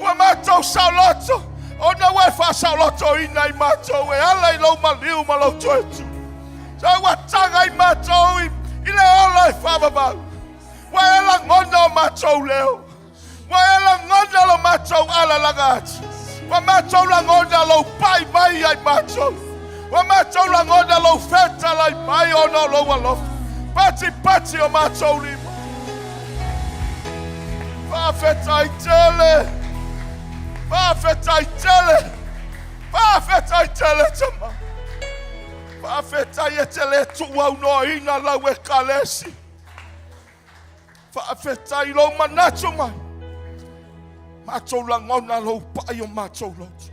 Speaker 4: Ua matou saoloto ona ua e faasaolotoina i matou e ala i lou maliu ma lou toetu. Sa ua taga i matou i le ola e faavavau. Ua e lagona o matou leo. Ua e lagona lo matou alalaga atu. Ua matou lagona lou pai mai ai matou. Ua matou lagona lou fetalai mai ona o lou alofa. Pati pati o matou lima. Faafetai tele. Faafetai tele. Faafetai tele tama. Faafetai e te le tuuaunoaina lau Ekalesia. Faafetai i lou manatu mai. Matou lagona lou pai o matou loto.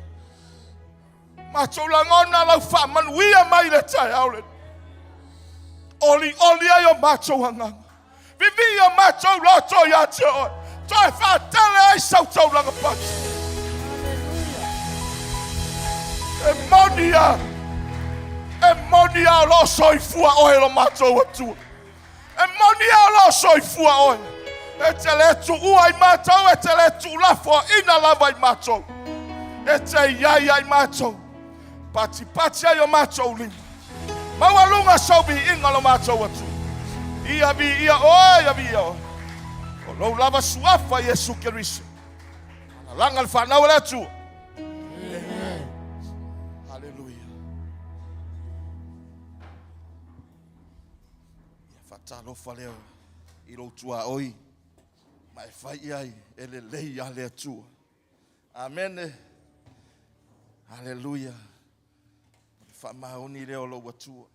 Speaker 4: Matou lagona lau faamanuia mai le taeao lenei. Olioli ai o matou agaga. Vivii o matou loto ia te oe. Toe faatele ai sau taulaga pati. E moni lava, e moni lava o lo o soifua oe lo matou Atua. E moni lava o lo o soifua oe. E te le tuua i matou, e te le tuulafoaina lava i matou. E te i ai ia i matou, patipati ai o matou lima. Maualuga sou viiga lo matou Atua. Ia viia oe, ia viia oe. O lou lava suafa Iesu Keriso. Lalaga le fanau a le Atua. Amen. Haleluia. Ia faatalofa lea i lou tuaoi ma e fai i ai e lelei ia le Atua. Amene. Haleluia. O le faamaoni lea o lou Atua.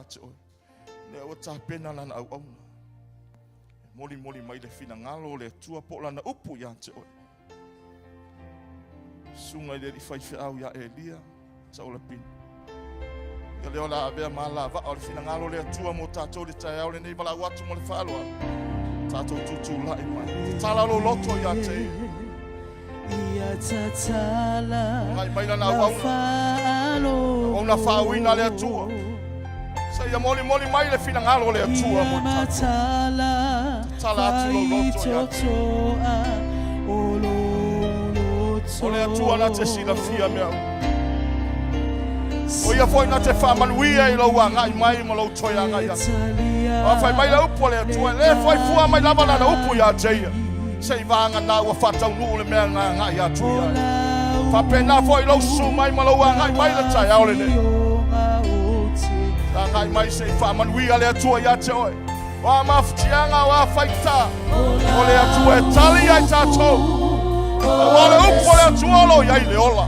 Speaker 4: ia te oe. Lea ua tapena lana auauna. E molimoli mai le finagalo o le Atua po o lana upu ia te oe. Susuga i le alii faifeau ia Elia Saulapini. Ia lea o le a avea ma alavaa o le finagalo o le Atua mo tatou i le taeao lenei valaau atu ma le faaaloalo. Tatou tutulai mai. Tatala lou loto ia te ia.
Speaker 3: Ia tatala
Speaker 4: Agai mai lana auauna. Auauna faauina a le Atua. Se ia molimoli mai le finagalo o le Atua mo tatou. Tatala atu lou loto ia te ia. O le Atua na te silafia mea uma. O ia foi na te faamanuia i lou agai mai ma lou toe agai atu. A fai mai le upu a le Atua, e le fai fua mai lava lana upu ia te ia. Se i vagana ua faataunuu le mea na agai atu i ai. Faapena foi lou susu mai ma lou agai mai le taeao lenei. Agai mai se i faamanuia le Atua ia te oe. O a mafatiaga, o a faigata, o le Atua e tali ai tatou. Aua o le upu a le Atua o lo o i ai le ola.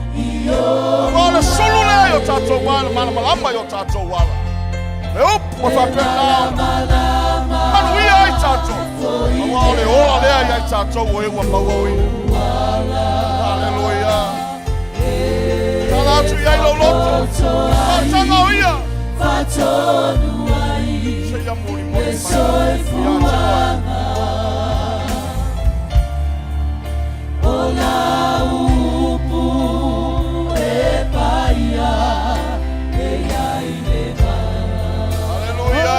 Speaker 4: Aua o le sulu lea i o tatou ala, malamalama i o tatou ala. Le upu e faapena ona manuia ai tatou. Aua o le ola lea ia i tatou o e ua mauauina. Haleluia. Tala atu i ai lou loto. Faataga o ia. Se ia molimoli mai ia te oe. Haleluia.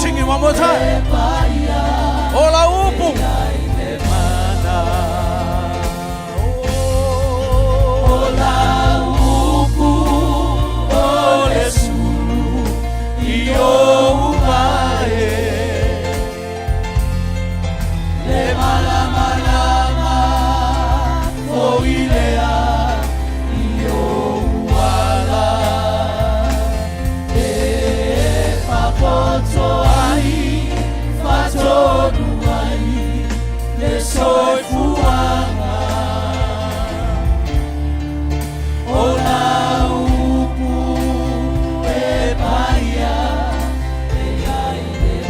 Speaker 5: Sing it one more time. O lau upu.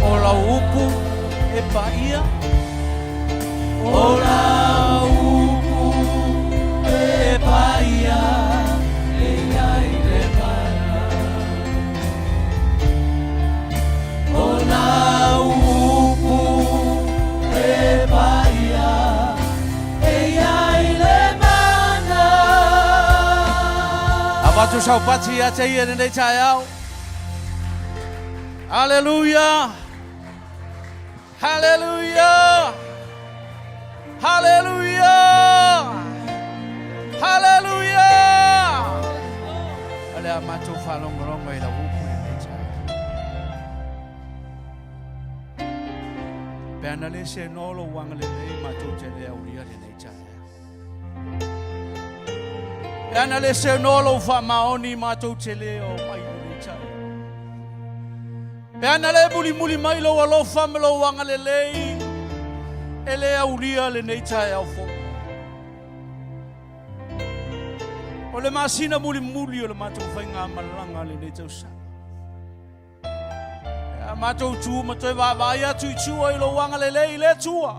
Speaker 5: O lau upu e paia. O lau upu e paia e ai le mana. O lau upu e paia e ai le mana. Avatu sau pati ia te ia lenei taeao. Haleluia! Haleluia! Haleluia! Haleluia! O le a matou faalogologo i lau upu lenei taeao. Pe ana le senoa lou agalelei matou te le aulia lenei taeao. Pe ana le senoa lou faamaoni matou te le o mai lenei taeao. Pe ana le mulimuli mai lou alofa ma lou agalelei, e le aulia lenei taeao fou. O le masina mulimuli o le matou faigamalaga lenei tausaga. A matou tu ma toe vaavaai atu i tua i lou agalelei i le Atua,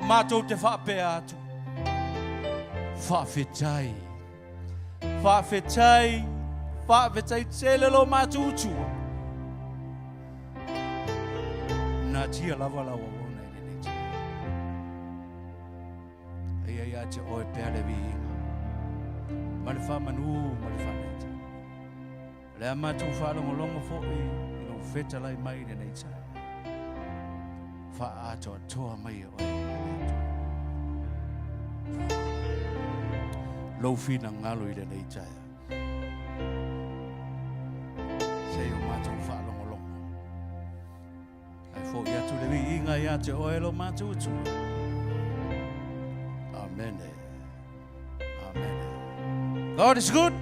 Speaker 5: matou te faapea atu, faafetai, faafetai, faafetai tele lo matou tua. Natia lava lau auauna i lenei taimi. Ia ia te oe pea le viiga, ma le faamanu ma le faanaita. O le a matou faalogologo foi i lou fetalai mai i lenei taeao. Faaatoatoa mai e oe e le Atua lou finagalo i lenei taeao. Se i o matou faalogologo. Ae foi atu le viiga ia te oe lo matou Atua. Amene. Amen. God is good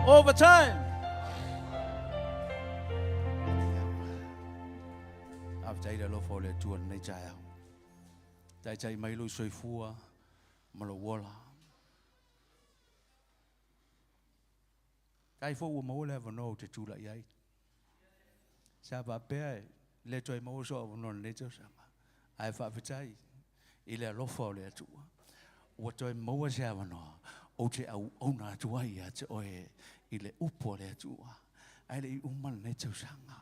Speaker 5: all the time. Faafetai le alofa o le Atua lenei taeao. Taitai mai lou soifua ma lou ola. Tai foi ua maua le avanoa ou te tulai ai. Sa faapea e le toe maua sou avanoa lenei tausaga. Ae faafetai i le alofa o le Atua. Ua toe maua se avanoa ou te auauna atu ai ia te oe i le upu a le Atua. Ae le i uma lenei tausaga.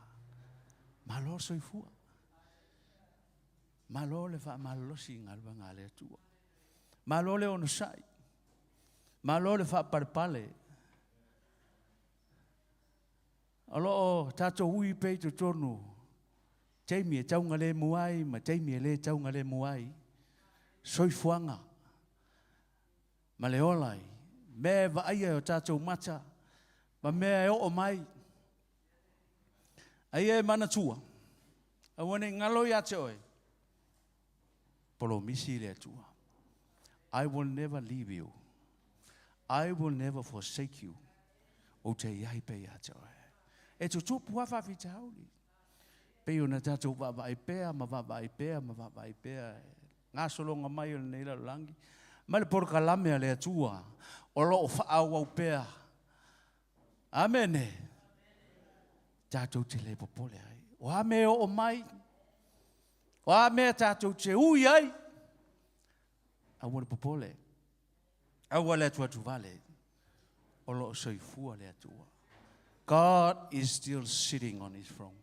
Speaker 5: Malo le soifua. Malo le faamalolosi i galuega a le Atua. Malo le onosai. Malo le faapalepale. O lo o tatou ui pea i totonu taimi e taugalemu ai ma taimi e le taugalemu ai, soifuaga ma le ola i mea e vaaia e o tatou mata ma mea e oo mai. A ia e manatua, aua ne i galo ia te oe, polomisi le Atua. I will never leave you. I will never forsake you. Ou te iai pea ia te oe. E tutupu lava faafitauli. Pei ona tatou vaavaai pea ma vaavaai pea ma vaavaai pea gasologa mai o lenei lalolagi ma le polokalame a le Atua o lo o faaauau pea. Amene. Tatou te le popole ai. O a mea e oo mai, o a mea tatou te ui ai, aua le popole. Aua le atuatuvale, o lo o soifua le Atua. God is still sitting on his throne.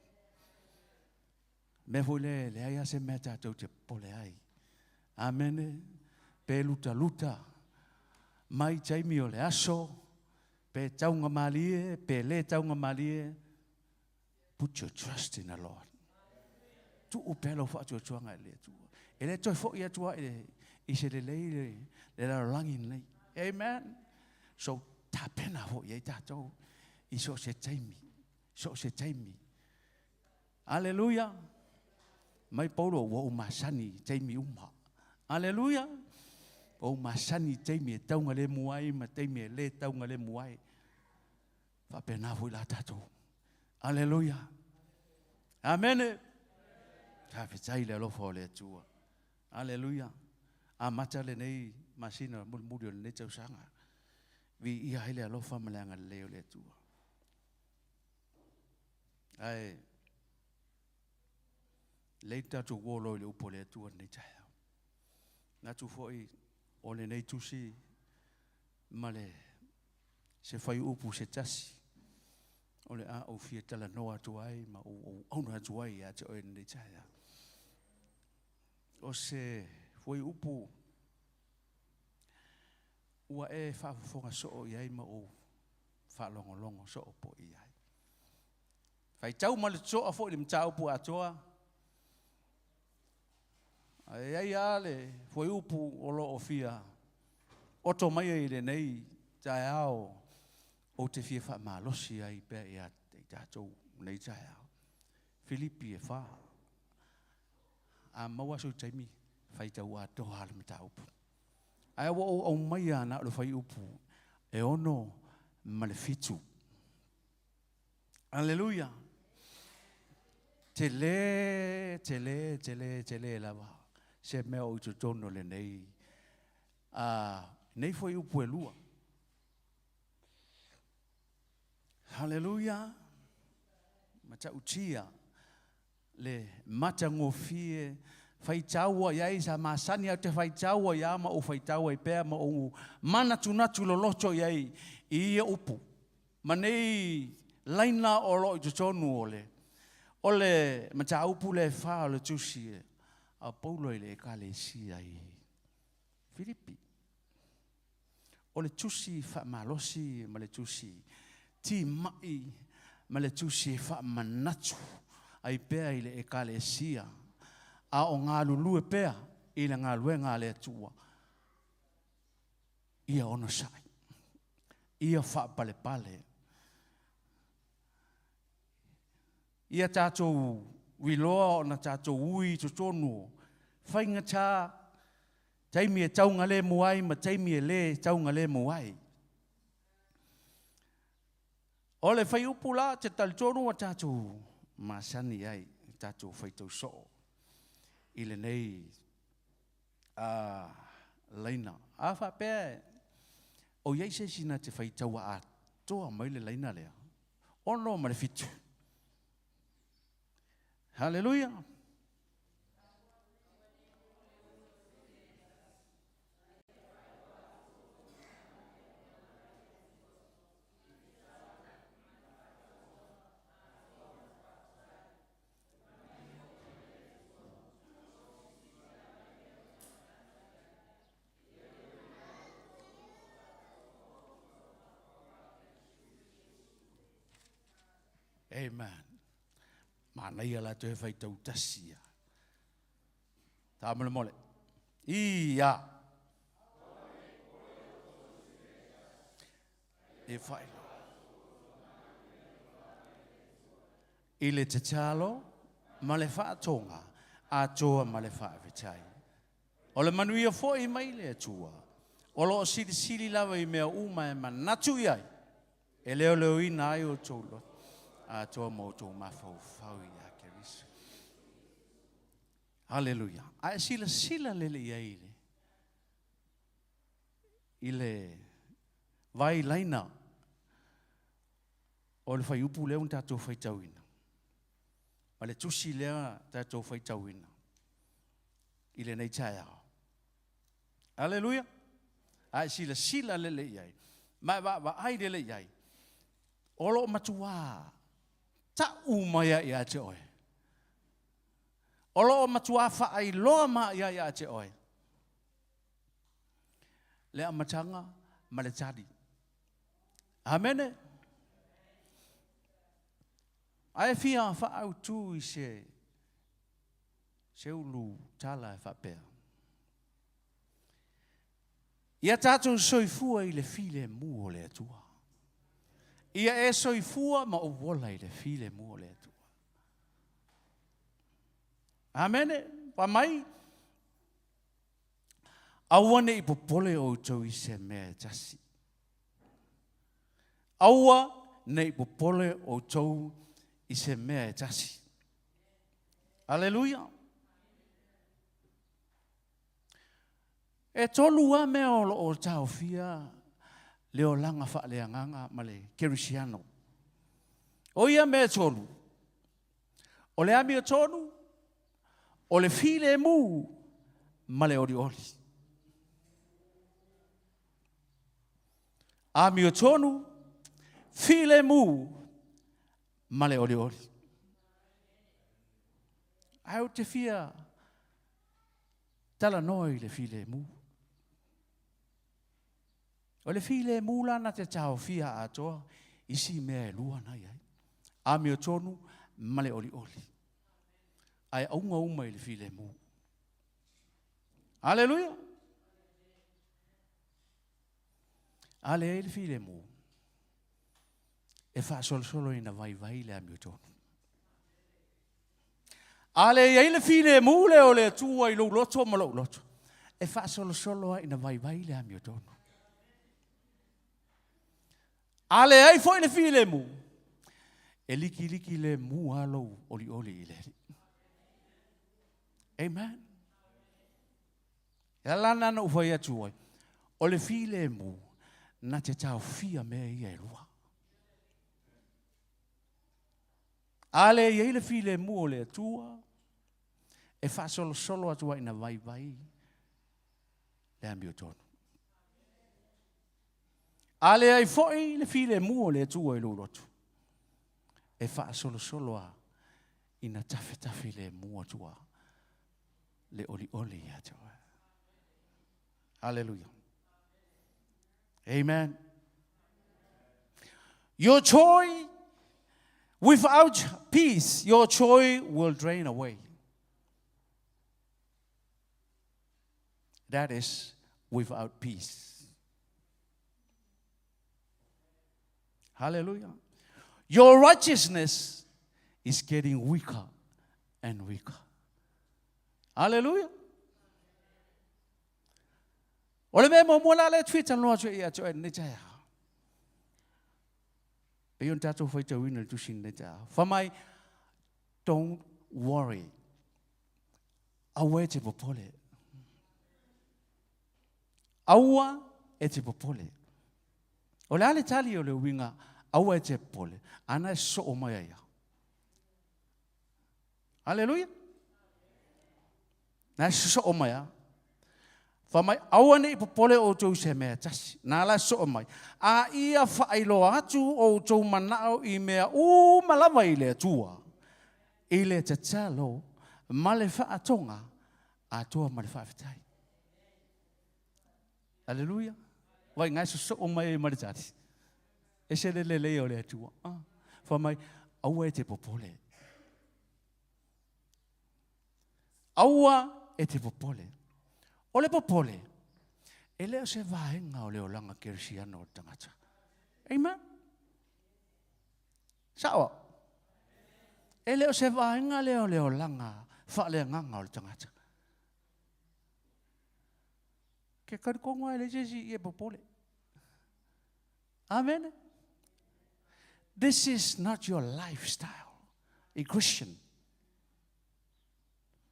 Speaker 5: Mea foi le, leai lava se mea tatou te popole ai. Amene. Pe lutaluta mai taimi o le aso, pe taugamalie, pe le taugamalie, put your trust in the Lord. Tuu pea lau faatuatuaga i le Atua. E le toe foi atu ai le, i se lelei le, le lalolagi lenei. Amen. So, tapena foi ai tatou i so o se taimi, so o se taimi. Aleluia. Mai Paulo ua ou masani i taimi uma. Aleluia. Ua ou masani i taimi e taugalemu ai ma taimi e le taugalemu ai. Faapena foi la tatou. Aleluia. Amene. Faafetai le alofa o le Atua. Aleluia. Amata lenei masina mulimuli o lenei tausaga. Viia ai le alofa ma le agalelei o le Atua. Ae lei tatou uo loa i le upu a le Atua lenei taeao. Manatu foi o lenei tusi ma le se faiupu se tasi o le a ou fia talanoa atu ai ma ou auauna atu ai ia te oe lenei taeao. O se fuaiupu ua e faafofoga soo i ai ma ou faalogologo soo po i ai. Faitau ma le totoa foi le mataupu atoa, ae i ai lava le fuaiupu o lo o fia oto mai ai i lenei taeao ou te fia faamalosi ai pea ia i tatou lenei taeao. Filipi e 4. A maua sou taimi, faitau atoa le mataupu. Ae ua ou aumaia na o le fuaiupu e 6 ma le 7. Aleluia. Tele, tele, tele, tele lava se mea o i totonu o lenei a Nei foi upu e lua. Haleluia. Matautia le matagofie faitaua i ai sa masani au te faitaua ia ma ou faitaua i pea ma ou manatunatu loloto i ai i ia upu. Ma nei laina o loo i totonu o le o le mataupu le fa o le tusi a Paulo i le ekalesia i Filipi. O le tusi faamalosi ma le tusi timai ma le tusi e faamanatu ai pea i le ekalesia a o galulue pea i le galuega a le Atua. Ia onosai, ia faapalepale, ia tatou iloa ona tatou ui i totonu o faigata, taimi e taugalemu ai ma taimi e le taugalemu ai. O le fuaiupu la te talitonu ua tatou masani ai, tatou faitau soo i lenei laina. A faapea o i ai se isi na te faitaua atoa mai le laina lea, 6 ma le 7. Haleluia. Amen. Manaia la toe faitau tasi ia. Taamolemole. Ia. E faailoa. I le tatalo ma le faatoga, atoa ma le faafetai. O le manuia foi mai le Atua, o loo silisili lava i mea uma e manatu i ai, e leoleoina ai outou loto, atoa ma outou mafaufau ia Keriso. Haleluia. Ae silasila lele i ai i le vai laina o le fuaiupu lea ua tatou faitauina, ma le tusi lea tatou faitauina i lenei taeao. Aleluia. Ae silasila lele i ai, ma e vaavaai lele i ai, o loo matua tau mai ai ia te oe. O loo matua faailoa mai ai ia te oe le amataga ma le tali. Amene. Ae fia faautu i se se ulu tala e faapea. Ia tatou soifua i le filemu o le Atua. Ia e soifua ma ou ola i le filemu o le Atua. Amene. Pa mai. Aua ne i popole outou i se mea e tasi. Aua ne i popole outou i se mea e tasi. Aleluia. E tolu lava mea o loo taofia le olaga faaleagaga ma le kerisiano. O ia mea e tolu, o le amiotonu, o le filemu ma le olioli. Amiotonu, filemu ma le olioli. Ae ou te fia talanoa i le filemu. O le filemu la na te taofia atoa isi mea e lua na i ai. Amiotonu ma le olioli. Ae auga uma i le filemu. Aleluia. A leai le filemu, e faasolosolo ina vaivai le amiotonu. A leai le filemu lea o le Atua i lou loto ma lou loto, e faasolosolo lava ina vaivai le amiotonu. A leai foi le filemu, e likiliki lemu lava lou olioli i le Alii. Amen. E ala lena na ou fai atu ai, O le filemu na te taofia mea ia e lua. A le i ai le filemu o le Atua, e faasolosolo atu ai ina vaivai le amiotonu. A leai foi le filemu o le Atua i lou loto, e faasolosolo lava ina tafetafilemu atu lava le olioli ia te oe. Hallelujah. Amen. Your joy without peace, your joy will drain away. That is without peace. Hallelujah. Your righteousness is getting weaker and weaker. Hallelujah. O le mea muamua la lea e fia talanoa atu ai ia te oe i lenei taeao. Pei ona tatou faitauina i le tusi i lenei taeao. Fai mai, don't worry. Aua e te popole. Aua e te popole. O le a le tali o le uiga aua e te popole? Ana e soo mai ai au. Aleluia. Na e sosoo mai a. Fa mai, aua ne i popole outou i se mea e tasi. Na la e sosoo mai. A ia faailoa atu outou manao i mea uma lava i le Atua, i le tatalo ma le faatoga atoa ma le faafetai. Aleluia. Vai ngai sosoo mai ai ma le tali. E se le lelei o le Atua. Ah. Fa mai, aua e te popole. Aua e te popole. O le popole, e le o se vaega o le olaga kerisiano o le tagata. Amen. Sao au? E le o se vaega lea o le olaga faaleagaga o le tagata. Ke talitonu lava e leai se isi e popole. Amen. This is not your lifestyle, a Christian.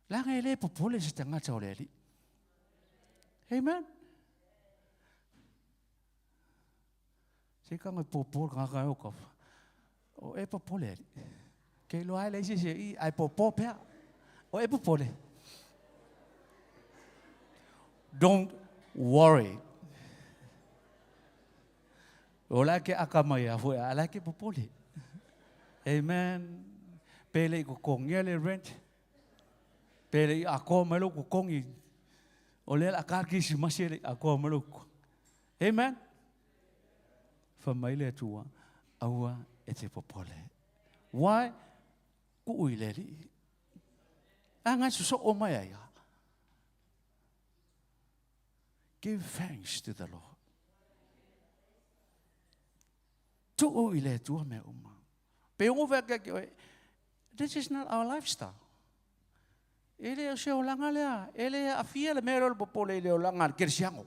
Speaker 5: Leaga e le popole se tagata o le Alii. Amen. Se kanga popo ka ka o ka. O e popole ali. Ke iloa ai le isi se i ai popo pea. O e popole. Don't worry. O la ke aka mai a foi a la ke popole. Amen. Pele i kokongia le rent. Pele i akoa mai lou kokongi. O lea la ka kirisimasi le akoa mai lou. Amen. Fa mai le Atua, aua e te popole. Why? Kuu i le Alii. A ngai sosoo mai ai a. Give thanks to the Lord. Tuu i le Atua mea uma. Pe o fea ke oe, this is not our lifestyle. E le o se olaga lea, e le aafia le mea lea o le popole i le olaga a le kerisiano.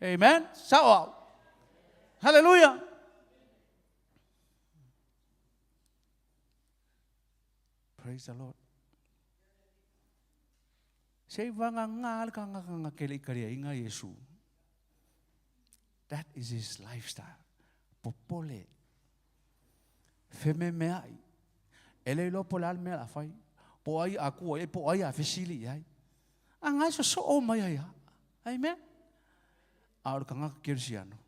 Speaker 5: Amen. Sao au. Hallelujah. Praise the Lord. Se i vagagā le kagakaga ke le i kaliaina Iesu. That is his lifestyle. Popole. Fememeai. E le iloa po o le a le mea o le a fai. Po o ai a kua i ai, po o ai a fesili i ai. A ngai sosoo mai ai lava. Amen. A o le tagata kerisiano,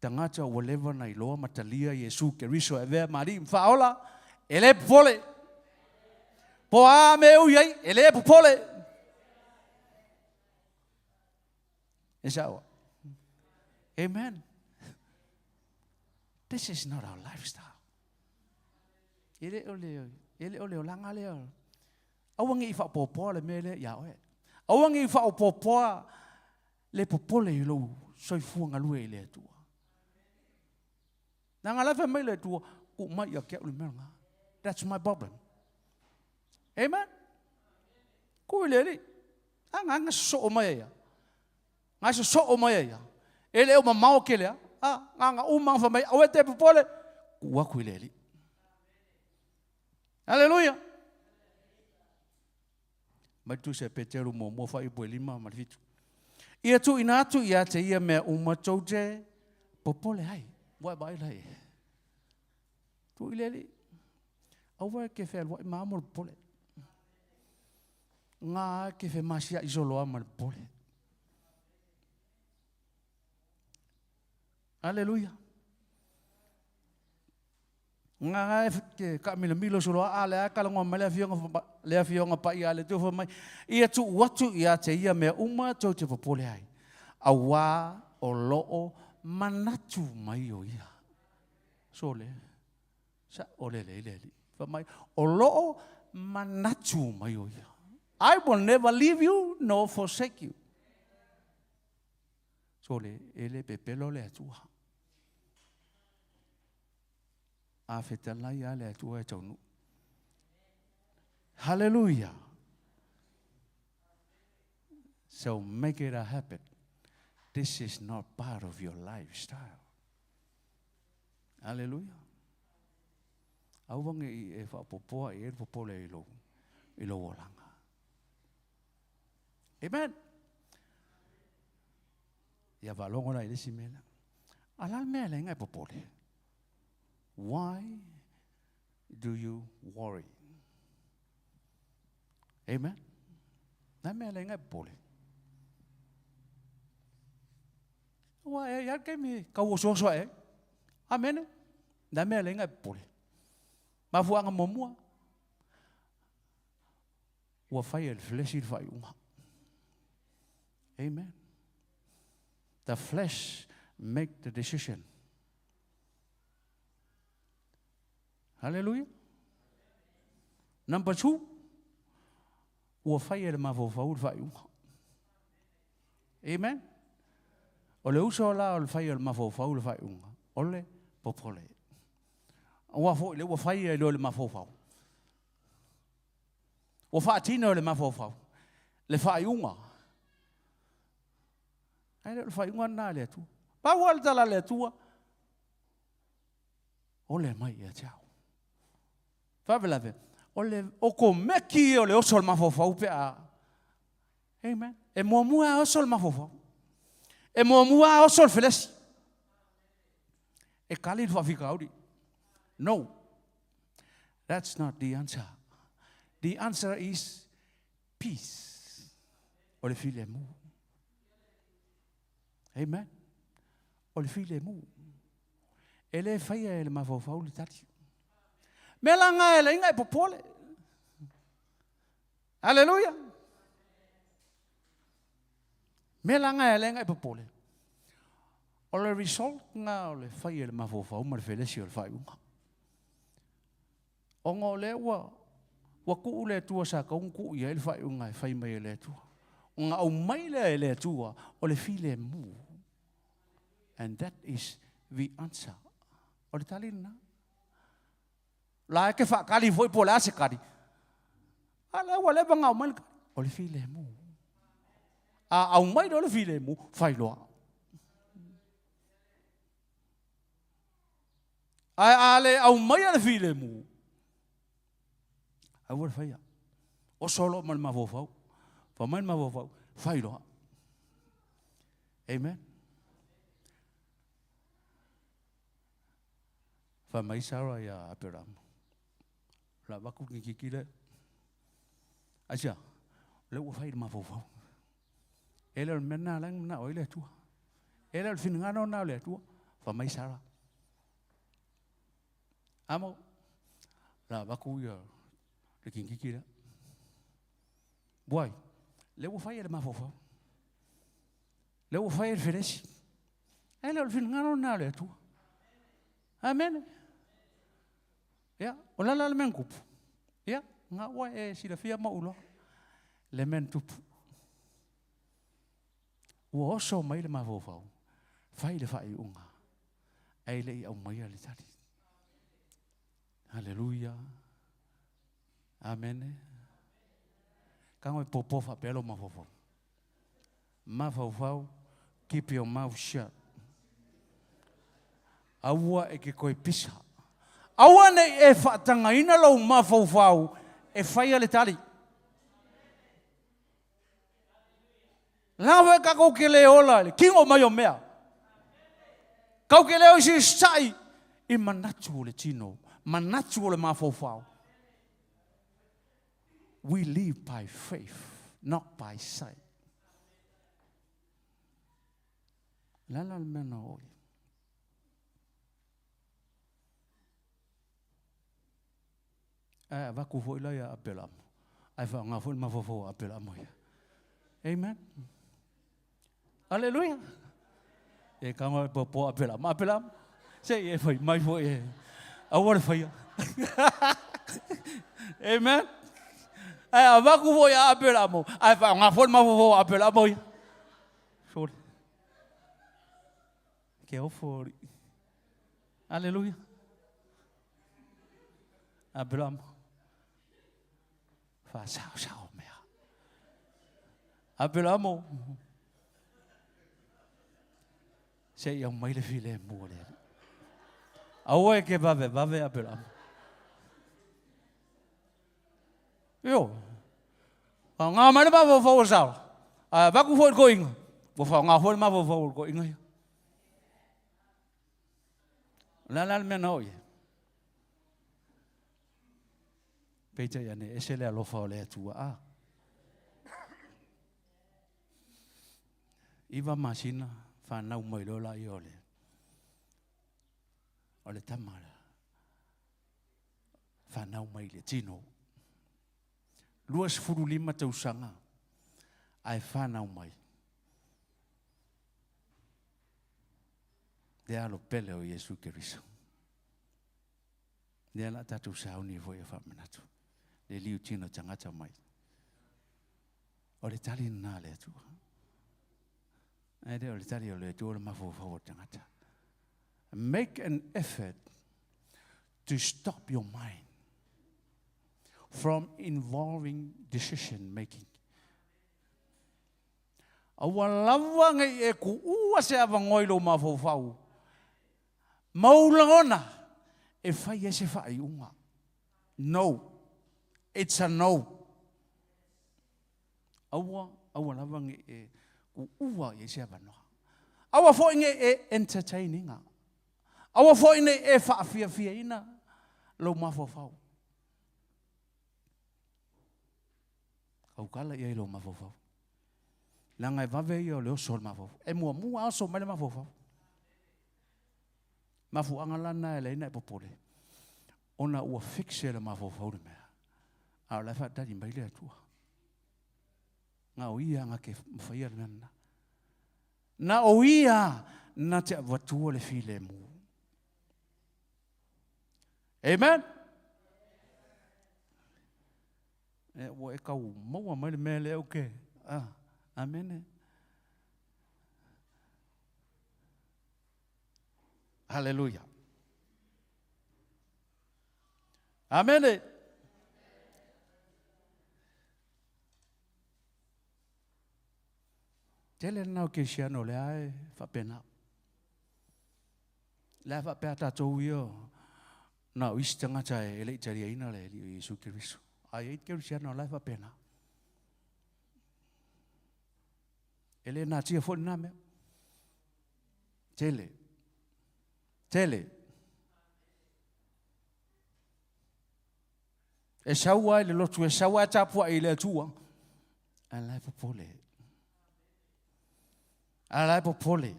Speaker 5: tagata ua leva ona iloa ma talia Iesu Keriso e avea ma Alii ma Faaola, e le popole. Po o a mea e ui ai, e le popole. E sao. Amen. This is not our lifestyle. E le o le, e le o le olaga lea. Aua ne i faapoapoa le mea lea ia oe. Aua ne i faapoapoa le popole i lou soifua galue i le Atua. Leaga la e fai mai le Atua, tuu mai ia te au le mea lena. That's my problem. Amen. Tuu i le Alii. A nga nga sosoo mai ai a. Nga sosoo mai ai a. E le o mamao kele a. A nga nga uma nga fai mai, aua e te popole, tuu atu i le Alii. Haleluia! Mai le tusi a Peteru muamua faaiupu e 57. Ia tuuina atu ia te ia mea uma tou te popole ai. Ua e vaai la i ai. Tuu i le Alii. Aua e ke fealuai ma amo le popole. Ngā e ke femasiaʻi soloa ma le popole. Aleluia. Ngā e ke kaamilamilo soloa a le a kalagoa mai le afioga le afioga paia a le Atua fai mai, ia tuu atu ia te ia mea uma tou te popole ai, auā o loo manatu mai o ia. Sole, sa o le lei le Alii. Fai mai, o loo manatu mai o ia. I will never leave you nor forsake you. Sole, e le pepelo le Atua. A fetalai a le Atua e taunuu. Hallelujah. So make it a habit. This is not part of your lifestyle. Hallelujah. Aua nge i e whaapopoa i e popole i lou, i lou olanga. Amen. Ia faalogo la i le isi mea lea. A la le mea e leai e popole. Why do you worry? Amen. Na mea e leai e popole. Ua e ia ke mi kau oso oso e. Amen. Na mea e leai e popole. Mafuaaga muamua. Ua fai e le felesi le faaiuga. Amen. The flesh make the decision. Hallelujah. Number two, ua fai e le mafaufau le faaiuga. Amen. O le uso la o le fai o le mafaufau le faaiuga, o le popole. Ua foi le ua fai e le mafaufau. Ua faatino e le mafaufau le faaiuga. Ae le o le faaiuga lena a le Atua. Pau lava le tala a le Atua, ole mai ia te au. Faalavelave, o le okomeki ia o le oso o le mafaufau pe a. Amen. E muamua a oso le mafaufau. E muamua a oso le felesi. E kali le faafitauli. No. That's not the answer. The answer is peace. O le filemu. Amen. O le filemu. E le faia e le mafaufau le tali. Mea la nga e lainga e popole. Hallelujah. Mea la nga e lainga e popole. O le result nga o le fai e le mafaufau ma le felesi o le faaiuga. Ona o lea ua ua tuu le Atua sa tatau ona tuu i ai le faaiuga e fai mai e le Atua. Ona aumai lea e le Atua o le filemu. And that is the answer. O le tali lena. La e ke whaakali foi po le a se kari. A lea ua leva ona aumai le kali. O le filemu. A aumai loa le filemu, fai loa. Ae a le aumaia le filemu, aua le faia. Oso loa ma le mafaufau. Fai mai le mafaufau, fai loa. Amen. Fai mai Sarah ia Aperama. La vaku ki kiki le. Asia, le ua fai le mafaufau. E le o le mea lena la manao ai le Atua. E le o le finagalo lena o le Atua. Fai mai Sara. Amo, la avatu ia le kikiki lea. Why? Le ua fai e le mafaufau. Le ua fai e le felesi. E le o le finagalo lena o le Atua. Amen. Ia, o le a la le mea na tupu? Ia, na ua e silafia ma ou iloa le mea na tupu. Ua oso mai le mafaufau, fai le faaiuga, ae le i aumaia le tali. Haleluia. Amene. Kago e popo faapea lou mafaufau. Mafaufau, keep your mouth shut. Aua e ke koe pisa. Aua ne i e faatagaina lou mafaufau e faia le tali. Leaga foi tatou te le ola i le tino mai o mea. Tatou te le o isiisitai i manatu o le tino, manatu o le mafaufau. We live by faith, not by sight. Le a la le mea na oo i ai? Ae avatu foi la ia Apelamo, ae faaaoga foi le mafaufau o Apelamo ia. Amen. Aleluia. E kaga e popo Apelamo. Apelamo, se i e fai mai foi e aua le faia. Amen. Ae avatu foi a Apelamo, ae faaaoga foi le mafaufau o Apelamo ia. Sorry. Ke ofo. Aleluia. Abraham, faasaosao mea. Abraham, se i aumai le filemu o le Alii. Aua e ke vave vave Abraham. Io. Faaaoga mai le mafaufau o Saola. Ae avatu foi le toeaina, ua faaaoga foi le mafaufau o le toeaina ia. O le a la le mea na oo i ai? Peitai ane, ese le alofa o le Atua. A. Iva masina fanau mai loa laia o le o le tama la. Fanau mai le tino. 25 tausaga ae fanau mai. Le alo pele o Iesu Keriso. Lea la tatou sauni foi e faamanatu. Le liu tino tagata mai. O le tali lena a le Atua. Ae le o le tali o le Atua o le mafaufau o le tagata. Make an effort to stop your mind from involving decision making. Aua lava ne i e kuua se avanoa i lou mafaufau ma ou lagona e fai ai se faaiuga. No. It's a no. Aua, aua lava ne i e kuua i ai se avanoa. Aua foi ne i e entertain ina. Aua foi ne i e faafiafiaina lou mafaufau. Aukala i ai lou mafaufau. Leaga e vave ia o le oso o le mafaufau. E muamua oso mai le mafaufau. Mafuaaga la na e leai na e popole. Ona ua fix e le mafaufau le mea. A o la e faatali mai le Atua. Na o ia na te mafaia le mea lena. Na o ia na te avatua le filemu. Amen. E, ua e tau maua mai le mea lea ou te, ah, amene. Haleluia. Amene. Tele lena o Kesiano o lea e faapena. Le a faapea tatou ia na o isi tagata e le i taliaina le Alii o Iesu Keriso. A i ai kerisiano o la e faapena. E le natia foi lena mea. Tele. Tele. E sau ai le lotu, e sau ai tapuai i le Atua. A la e popole. A la e popole.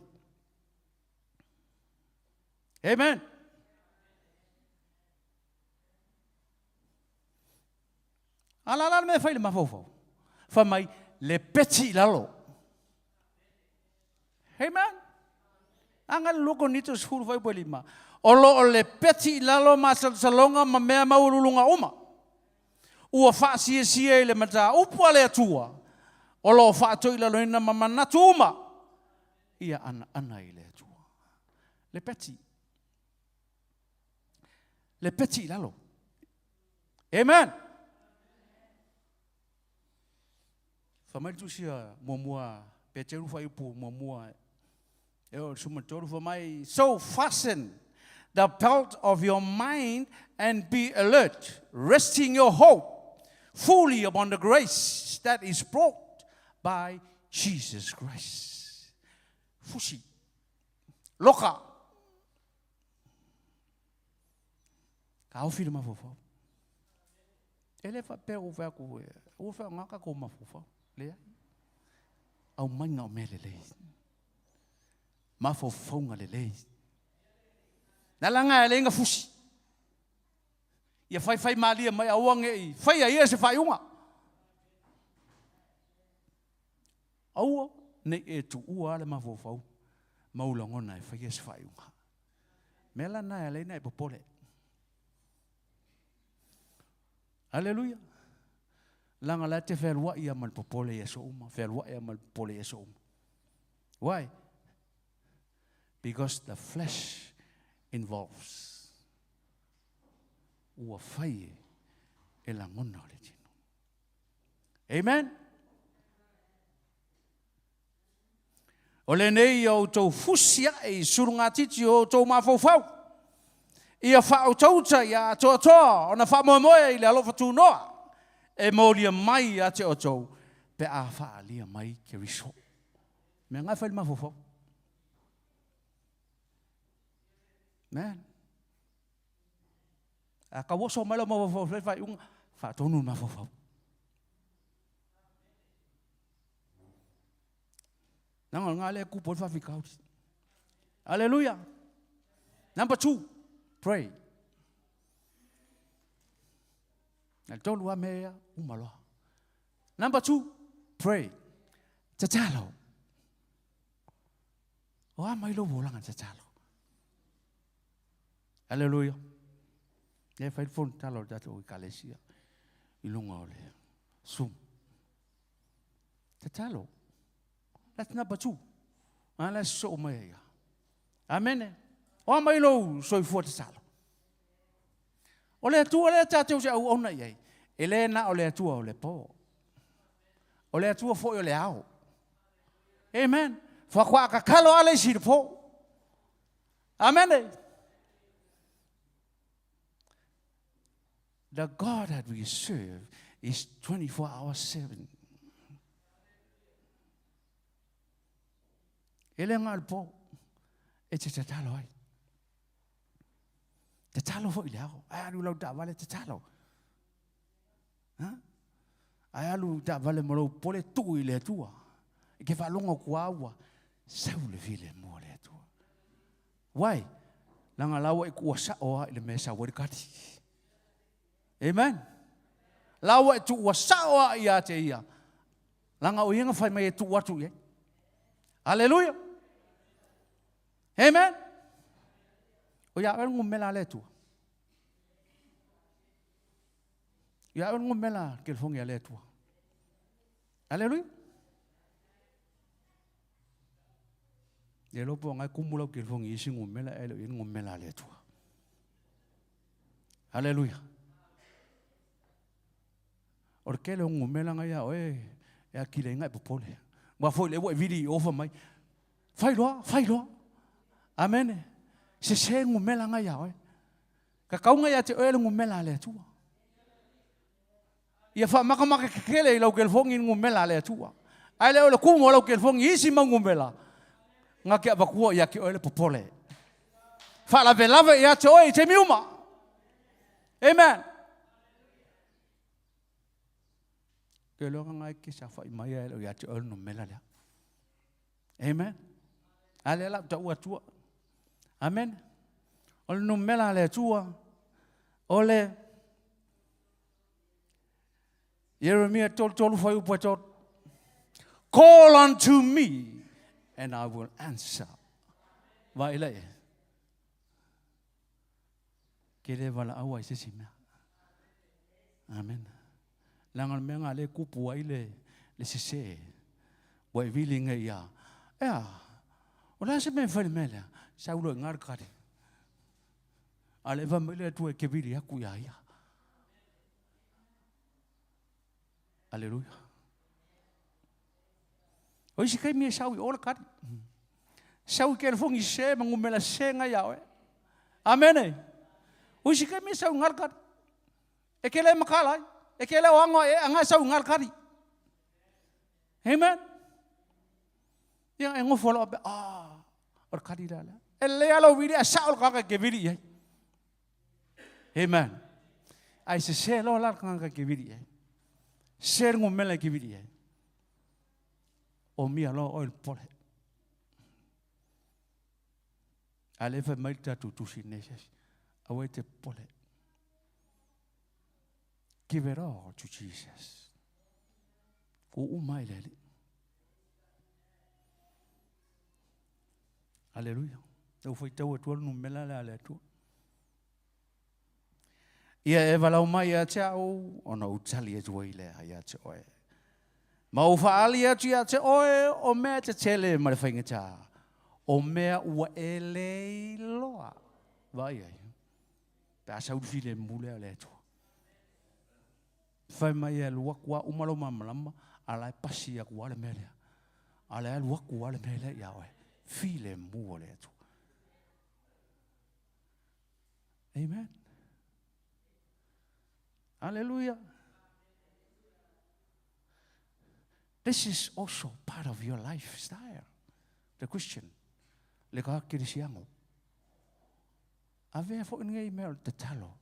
Speaker 5: Amen. A la la le mea fai le mafaufau. Fai mai, le peti i lalo. Amen. Aga le loko nito sefulu fai po lima. O lo o le peti i lalo masalosaloga ma mea maualuluga uma. Ua faasiesie i le mataupu a le Atua. O lo o faatoilaloina ma manatu uma. Ia anaana i le Atua. Le peti. Le peti i lalo. Amen. Fai mai le tusi a muamua Peteru fuaiupu muamua e o le 13 fai mai, So fasten the belt of your mind and be alert, resting your hope fully upon the grace that is brought by Jesus Christ. Fusi. Loka. Taofi le mafaufau. E le faapea ua fai atu, ua faaaoga tatou mafaufau. Leai. Aumaiga o mea lelei. Mafaufauga lelei. Na laga e alai fusi. Ia faifai malie mai aua ne i faia ia se faaiuga. Aua ne i e tuua le mafaufau ma ou lagona e faia se faaiuga. Mea la na e alai na e popole. Aleluia. Laga la te fealuai ia ma le popole i aso uma, fealuai ia ma le popole i aso uma. Why? Because the flesh involves. Ua fai e lagona o le tino. Amen. O lenei ia outou fusi ae i sulugatiti o outou mafaufau. Ia faautauta ia atoatoa ona faamoemoe i le alofa tunoa e molia mai ia te outou pe a faaalia mai Keriso. Mea ngai fai le mafaufau. Man. A ka oso mai lo mafaufau fai faaiuga, faatonu le mafaufau. Nanga ngā le kupu o le faafitauli. Hallelujah. Number 2, pray. Na le tolu a mea uma loa. Number 2, pray. Tatalo. O a mai lo volanga tatalo. Hallelujah. Le fai le fono talo o le tatou ekalesia i luga o le Zoom. Tatalo. That's number 2. A la so mai ia. Amen. O a mai lou soifua tatalo. O le Atua lea tatou te auauna i ai, e le na o le Atua o le po. O le Atua foi o le ao. Amen. Faatoa tatalo ale isi le po. Amen. The God that we serve is 24 hours 7. E le ngā le po, e te tatalo ai. Tatalo foi le ao. Ai alu lau taavale tatalo. Ha? Ai alu taavale ma lou pole tuu i le Atua. E ke faalogo atu ua sau le filemu o le Atua. Why? Langa laua i kua sao a i le mea sau ai le kati. Amen. Laua i tuua sao a ia te ia. Langa o ianga fai mai e tuu atu i ai. Hallelujah. Amen. O ia oe le ngumela a le Atua. Ia oe le ngumela kelefogi a le Atua. Hallelujah. Le iloa po o ngai kumu lau kelefogi i isi ngumela ae le o i ai le ngumela a le Atua. Hallelujah. O le tele o ngumela ngai ia oe e atili ai ngai popole. Ua foi le ua e vili i ofa mai. Fai loa, fai loa. Amen. Se se ngumela ngai ia oe. Kakauga ia te oe le ngumela a le Atua. Ia faamakamaka kekele i lau kelefogi le ngumela a le Atua. Ae le o le kumu o lau kelefogi i isi mau ngumela, nga ke avatua ia te oe le popole. Faalavelave ia te oe i taimi uma. Amen. Ke loa ngai ke sa fai mai ai lo ia te oe le numela lea. Amen. A lea la tau atua. Amen. O le numela a le Atua, o le Ieremia 33 fuaiupu e 3. Call unto me and I will answer. Vai le. Ke le valaau ai se si mea. Amen. Leaga o le mea lena lea e kupu ai le, le sese. Ua e vili nei ia. Ea, o le a se mea e fai le mea lea? Sau loa i ina le kali. A le fai mai le Atua e te vili atu ia ia. Aleluia. O isi taimi e sau i o le kali. Sau i kelefogi sese ma numera sese ngai ia oe. Amene. O isi taimi e sau i ina le kali. E ke le makala ai. E ke le o ago e anga e sau i ina le kali. Amen. Ia e gofo loa faapea, Ah, o le kali la lea. E lelei lava lou vili ae sao le tagata e te vili i ai. Amen. Ae sese loa la le tagata e te vili i ai. Sese le numera e te vili i ai. Omia loa oe le popole. A lea e fai mai le tatou tusi nei se asi. Aua e te popole. Give it all to Jesus. Ua uma i le Alii. Aleluia. Tau faitau atu le numera le a le Atua. Ia e valaau mai ia te au, ona ou tali atu ai lea ia te oe. Ma ou faaali atu ia te oe o mea tetele ma le faigata, o mea ua e le iloa. Vaai ai, pe a sau le filemu lea o le Atua. Fai mai e alu atu lava uma lou malamalama, a o la e pasi atu lava le mea lea. A o la e alu atu lava le mea lea ia oe. Filemu o le Atua. Amen. Hallelujah. This is also part of your lifestyle, the Christian. Le ka kerisiano. Avea foi lenei mea o le tatalo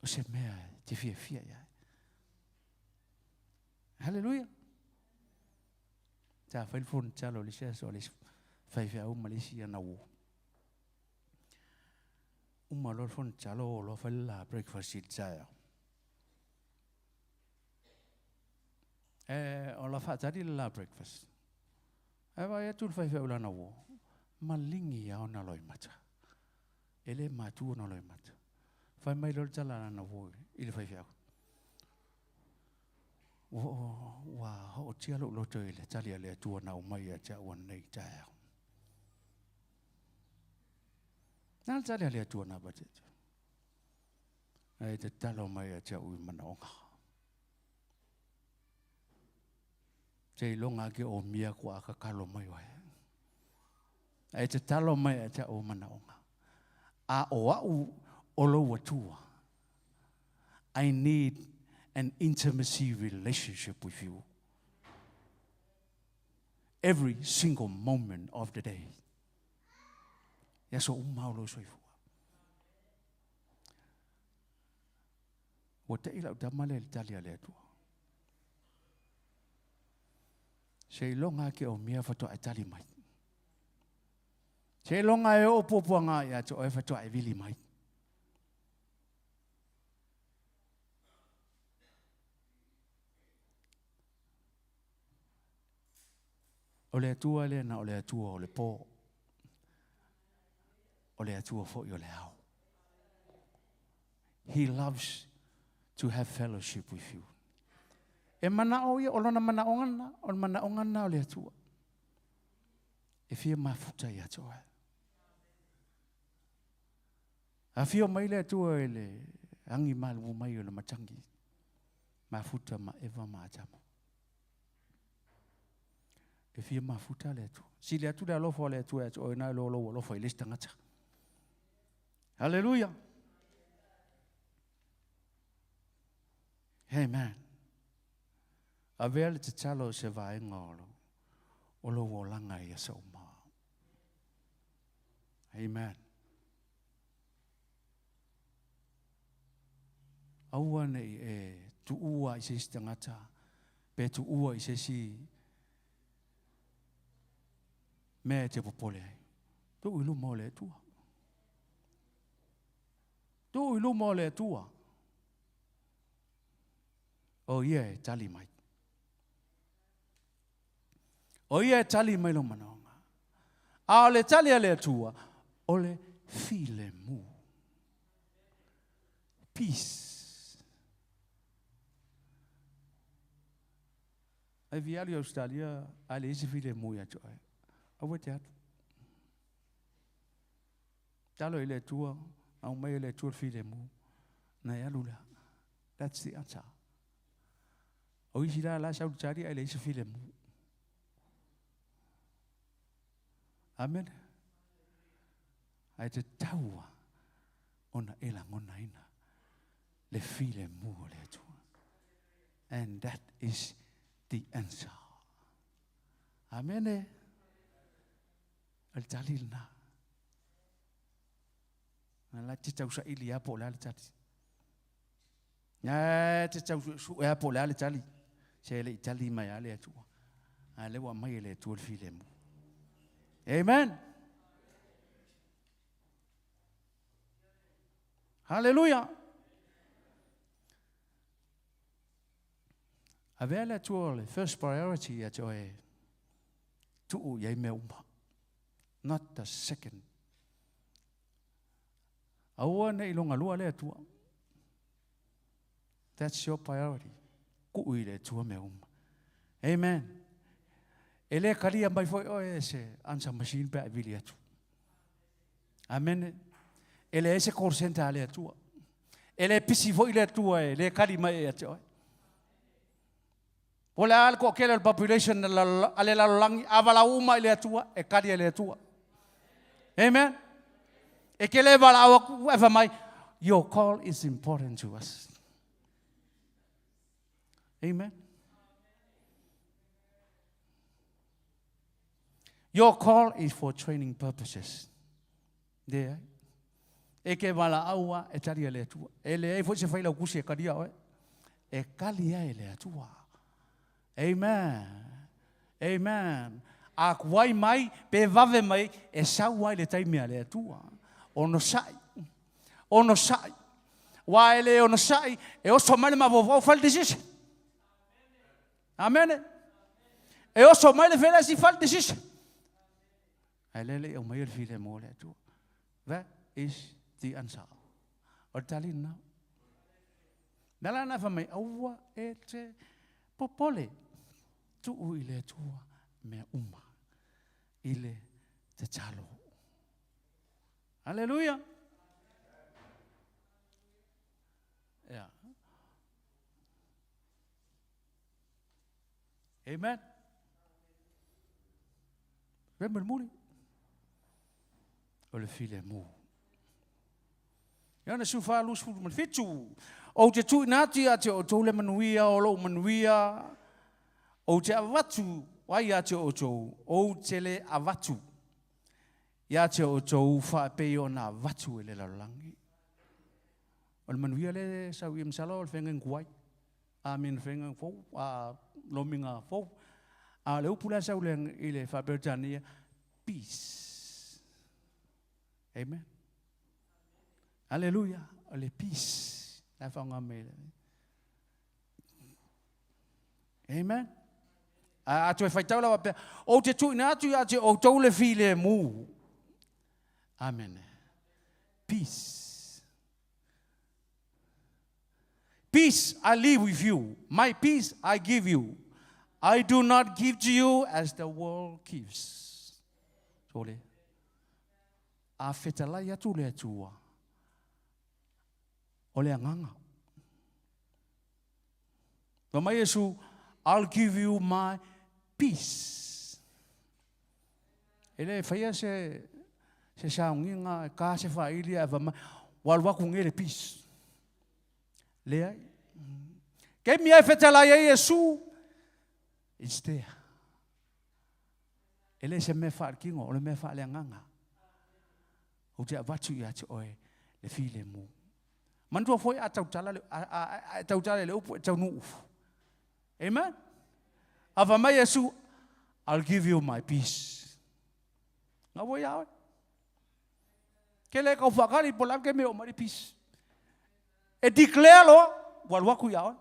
Speaker 5: o se mea e te fiafia i ai. Hallelujah. Sa fai le fonotatalo i le isi aso a le isi faifeau ma le isi ana uo. Uma loa le fonotatalo o loa fai le la breakfast i le taeao. E, o la faatali le la breakfast. Ae vaai atu le faifeau i lana uo, maligi lava ona loimata. E le matu ona loimata. Fai mai loa le tala a lana uo i le faifeau. Ua hootia lou loto i le tali a le Atua na aumai ia te au ananei i taeao. Na le tali a le Atua na avatu atu. Ae tatalo mai ia te au i manaoga. Seiloga ake o mia kua kakalo mai oe. Ae tatalo mai ia te au manaoga. A o au o lou Atua. I need an intimacy relationship with you. Every single moment of the day. I aso uma o lou soifua. Ua tei lau tama lea i le tali a le Atua. Seiloga ake o mea faatoa e tali mai. Seiloga e oo puapuaga ia te oe faatoa e vili mai. O le Atua lea na o le Atua o le pō. O le Atua foi o le ao. He loves to have fellowship with you. E manao ia, o lona manaoga lena, o le manaoga lena o le Atua. E fia mafuta ia te oe. Afio mai le Atua i le agi malu mai o le matagi, mafuta ma Eva ma Atama. E fia mafuta le Atua. Sili atu le alofa o le Atua ia te oe nai lo lou alofa i le isi tagata. Haleluia. Amen. Avea le tatalo o se vaega o lou, o lou olaga i aso uma. Amen. Aua ne i e tuua i se isi tagata, pe tuua i se isi mea e te popole ai. Tuu i luma o le Atua. Tuu i luma o le Atua. O ia e tali mai. O ia e tali mai lou manaoga. A o le tali a le Atua, o le filemu. Peace. Ai fi alu i Australia, a leai se filemu ia te oe. Aua e te alu. Talo i le Atua, aumai e le Atua le filemu, na e alu lea. That's the answer. O isi la la sau tali ai le isi filemu. Amen. Ae tatau ona e lagonaina le filemu o le Atua. And that is the answer. Amen. O le tali lena. Na la te tausaili lava po o le a le tali. Na te tausuesue lava po o le a le tali. Se le i tali mai lava le Atua. A o lea ua aumai e le Atua le filemu. Amen. Haleluia. Avea le Atua o le first priority ia te oe. Tuu i ai mea uma. Not the second. Aua ne i logalua le Atua. That's your priority. Kuu i le Atua mea uma. Amen. E le kalia mai foi oe e se answer machine pe a e vili atu. Amen. E leai se call center a le Atua. E le pisi foi le Atua e le kali mai ia te oe. Po o le a le toatele o le population a le lalolagi, a valaau uma i le Atua, e kali e le Atua. Amen. E te le valaau atu e fai mai, your call is important to us. Amen. Your call is for training purposes. Leai. E ke valaau a e tali e le Atua. E leai foi se failautusi e talia oe. E tali ai e le Atua. Amen. Amen. A tuai mai, pe vave mai, e sau ai le taimi a le Atua. Onosai. Onosai. Aua e le onosai, e oso mai le mafaufau, fai le decision. Amene. E oso mai le felesi, fai le decision. Ae lea le i aumaia le filemu o le Atua. That is the answer. O le tali lena. Mea la na fai mai, aua e te popole, tuu i le Atua mea uma i le tatalo. Hallelujah. Yeah. Amen. Re mulimuli. O le filemu. Ioane 14, 27. Ou te tuuina atu ia te outou le manuia o lou manuia, ou te avatu ai ia te outou, ou te le avatu ia te outou faapei ona avatu e le lalolagi. O le manuia lea e sau i masalo o le feagaiga tuai. Amen feagaiga fou, a lomiga fou. A o le upu la e sau i le faa-Peretania, peace. Amen. Hallelujah. O le peace. La faaaoga mai. Amen. A toe faitau lava pea, ou te tuuina atu ia te outou le filemu. Amen. Peace. Peace I leave with you. My peace I give you. I do not give to you as the world gives. Sole. A fetalai atu le Atua o le agaga. Fai mai Iesu, I'll give you my peace. E le faia se se saogiga e ka se faaili ae fai mai, ua alu atu nei le peace. Leai. Taimi e fetalai ai Iesu, it's there. E le se mea faaletino, o le mea faaleagaga. Ou te avatu ia te oe le filemu. Manatua foi a tautala le, a, a, tautala le upu e taunuu. Amen? A fai mai Iesu, I'll give you my peace. Ngā wai ia oe. Ke le kau whakari po lau ke me o mai peace. E declare loa, ua alu atu ia oe.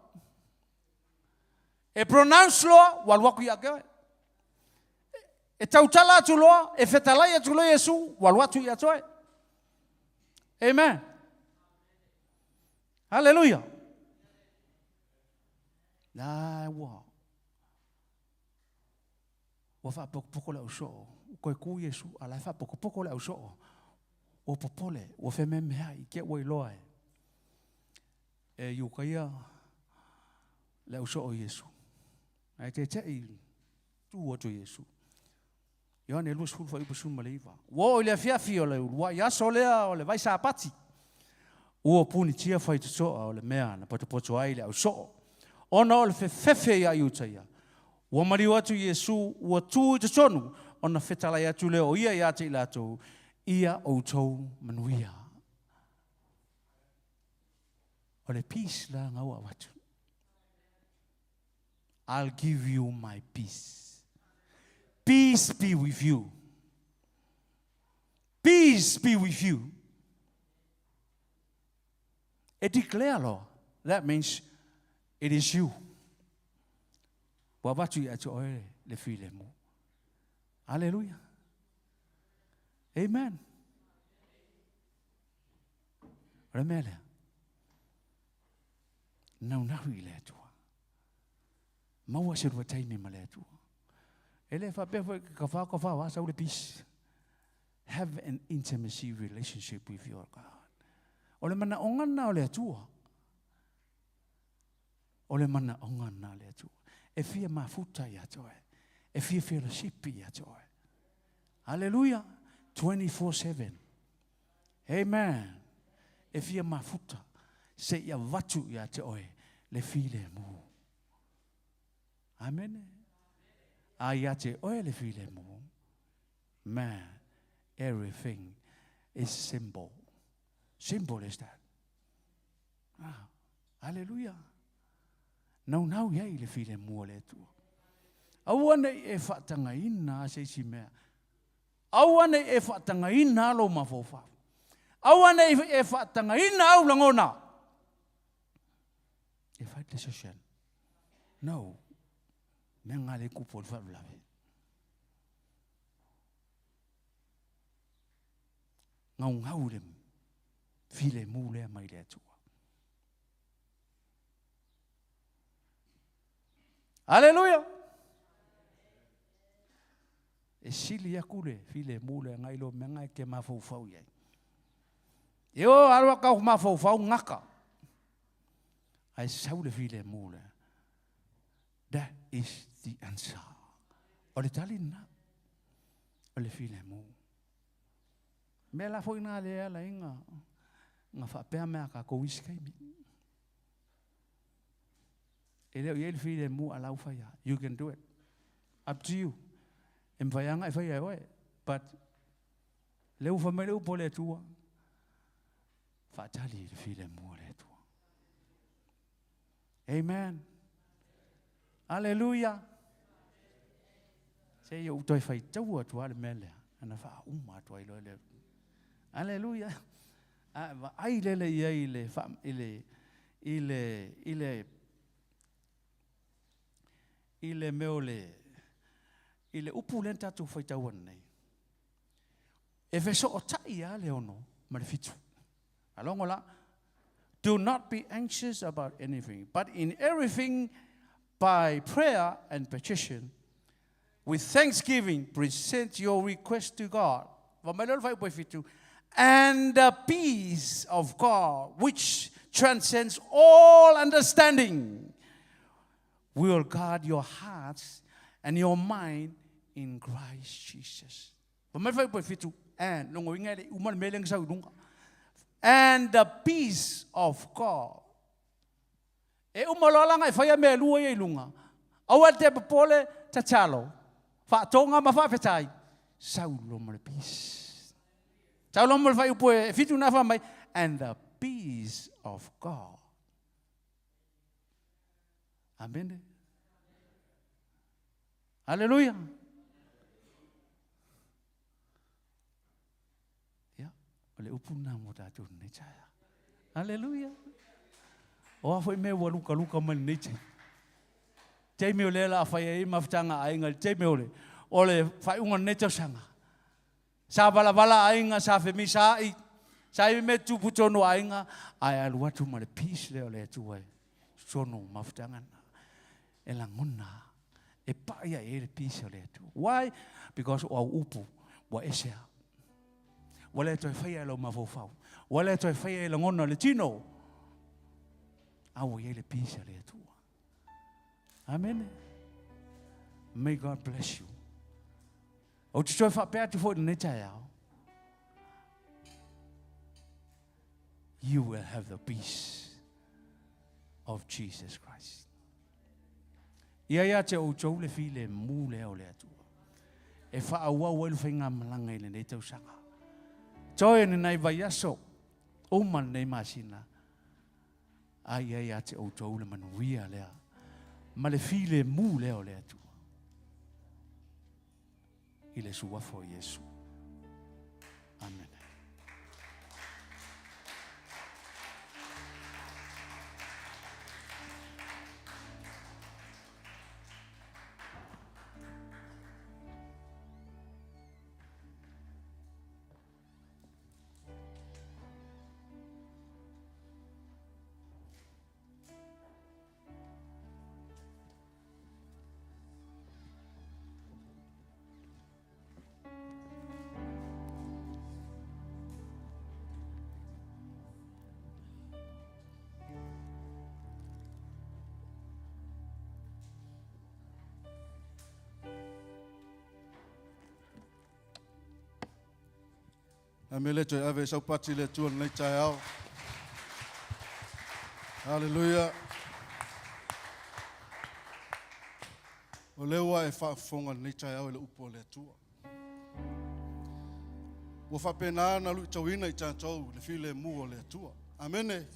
Speaker 5: E pronounce loa, ua alu atu ia te oe. E tautala atu loa, e fetalai atu loa Iesu, ua alu atu ia te oe. Amen. Hallelujah. Na ua ua faapokopoko le ausoo. Ua toe tu Iesu, a la e faapokopoko le ausoo. Ua popole, ua fememeai, ke ua iloa e e Iutaia le ausoo o Iesu. Ae tete'i tu atu Iesu. Ioane 20 fuaiupu 19. Ua oo i le afiafi o le uluai aso lea o le vai Sapati, ua punitia faitotoa o le mea na potopoto ai le ausoo, ona o le fefefe iā Iutaia. Ua maliu atu Iesu, ua tu i totonu, Ona fetalai atu lea o ia ia te i latou, Ia outou manuia. O le peace la nga ua avatu. I'll give you my peace. Peace be with you. Peace be with you. E declare loa. That means it is you. Ua avatu ia te oe le filemu. Hallelujah. Amen. O le mea lea. Naunau i le Atua. Maua se lua taimi ma le Atua. E le faapea foi ka wha ka wha wa sau le peace. Have an intimacy relationship with your God. O le manaonga na o le Atua. O le manaonga na o le Atua. E fia mafuta ia te oe. E fia fellowship ia te oe. Hallelujah. 24/7. Amen. E fia mafuta se ia vatu ia te oe le filemu. Amen. A ia te oe le filemu. Man, everything is simple. Simple as that. Ah, hallelujah. Naunau iai le filemu o le Atua. Aua nei e faatagaina se isi mea. Aua nei e faatagaina lou mafaufau. Aua nei e faatagaina au lagona. E fai decision. No. Mea ngā le kupu o le faalavelave. Ngaungau le filemu lea mai le Atua. Aleluia! E sili aku le filemu lea ngai lo mea e te mafaufau i ai. E o aloa kau mafaufau ngaka. Ae sau le filemu lea. That is the answer. O le tali lena. O le filemu. Mea la foi na le ala inga nga faapea mea ka kou isi kaimi. E leo i le filemu a lau whaia. You can do it. Up to you. E mwhaianga e whaia e oe. But le ufa mai le upo le Atua. Whaatali le filemu o le Atua. Amen. Hallelujah. Se i ou toe faitau atu lava le mea lea, ana faauma atu ai loa le. Hallelujah. A vaai lele i ai i le i le i le i le i le mea o le i le upu lea na tatou faitau nei. E fesootai lava le 6 ma le 7. Alogo la. Do not be anxious about anything, but in everything by prayer and petition, with thanksgiving, present your request to God. And the peace of God, which transcends all understanding, will guard your hearts and your mind in Christ Jesus. And and the peace of God. E uma loa langa e whaia mea lua ia i lunga. Aua te popole tatalo. Whaatonga ma whaafetai. Saulo mo le peace. Saulo mo le whai upo e 7 na wha mai. And the peace of God. Amen. Hallelujah. Ia, o le upu lena mo tatou lenei taeao. Hallelujah. O a foi mea ua lukaluka mai lenei taimi. Taimi o lea la a fai ai mafutaga a aiga i le taimi o le, o le faaiuga o lenei tausaga. Sa valavala aiga, sa femisaai, sa i mea tupu tonu aiga, ae alu atu ma le peace lea o le Atua e totonu o mafutaga na. E lagona, e pai ai e le peace o le Atua. Why? Because o au upu ua ese a. Ua le toe faia e lau mafaufau. Ua le toe faia e lagona le tino. A ua i ai le peace a le Atua. Amen. May God bless you. Ou te toe faapea atu foi lenei taeao. You will have the peace of Jesus Christ. Ia ia te outou le filemu lea o le Atua. e faaauau ai le faigamalaga i lenei tausaga. Toe ni nai vaiaso, uma lenei masina, a ia ia te outou le manuia lea ma le filemu lea o le Atua i le suafa o Iesu. Amene.
Speaker 2: A mea lea toe ave ai sau pati i le Atua i lenei taeao. Haleluia. O lea ua e faafofoga i lenei taeao i le upu a le Atua. Ua faapena ona luitauina i tatou le filemu o le Atua. Amene.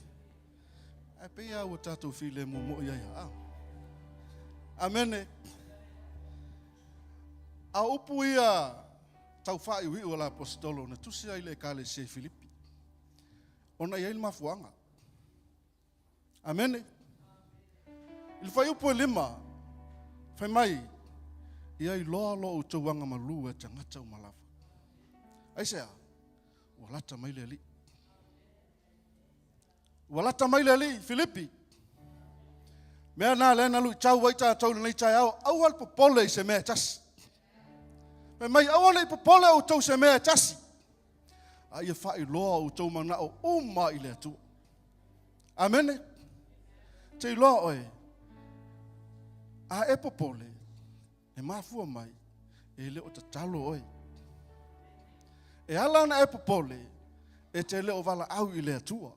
Speaker 2: Ae pei lava ua tatou filemu moi ai lava. Amene. A o upu ia tau faaiuiu a le Aposetolo na tusi ai i le Ekalesia i Filipi, ona e i ai le mafuaaga. Amene. I le fuaiupu e 5, fai mai, ia iloa lo outou agamalu e tagata uma lava. Aisea? Ua lata mai le Alii. Ua lata mai le Alii, Filipi. Mea na lea na luitau ai tatou i lenei taeao, aua le popole i se mea e tasi. Fai mai, aua ne i popole outou se mea e tasi, a ia faailoa outou manao uma i le Atua. Amene. Te iloa oe, a e popole, e mafua mai, e le o tatalo oe. E ala ona e popole, e te le o valaau i le Atua.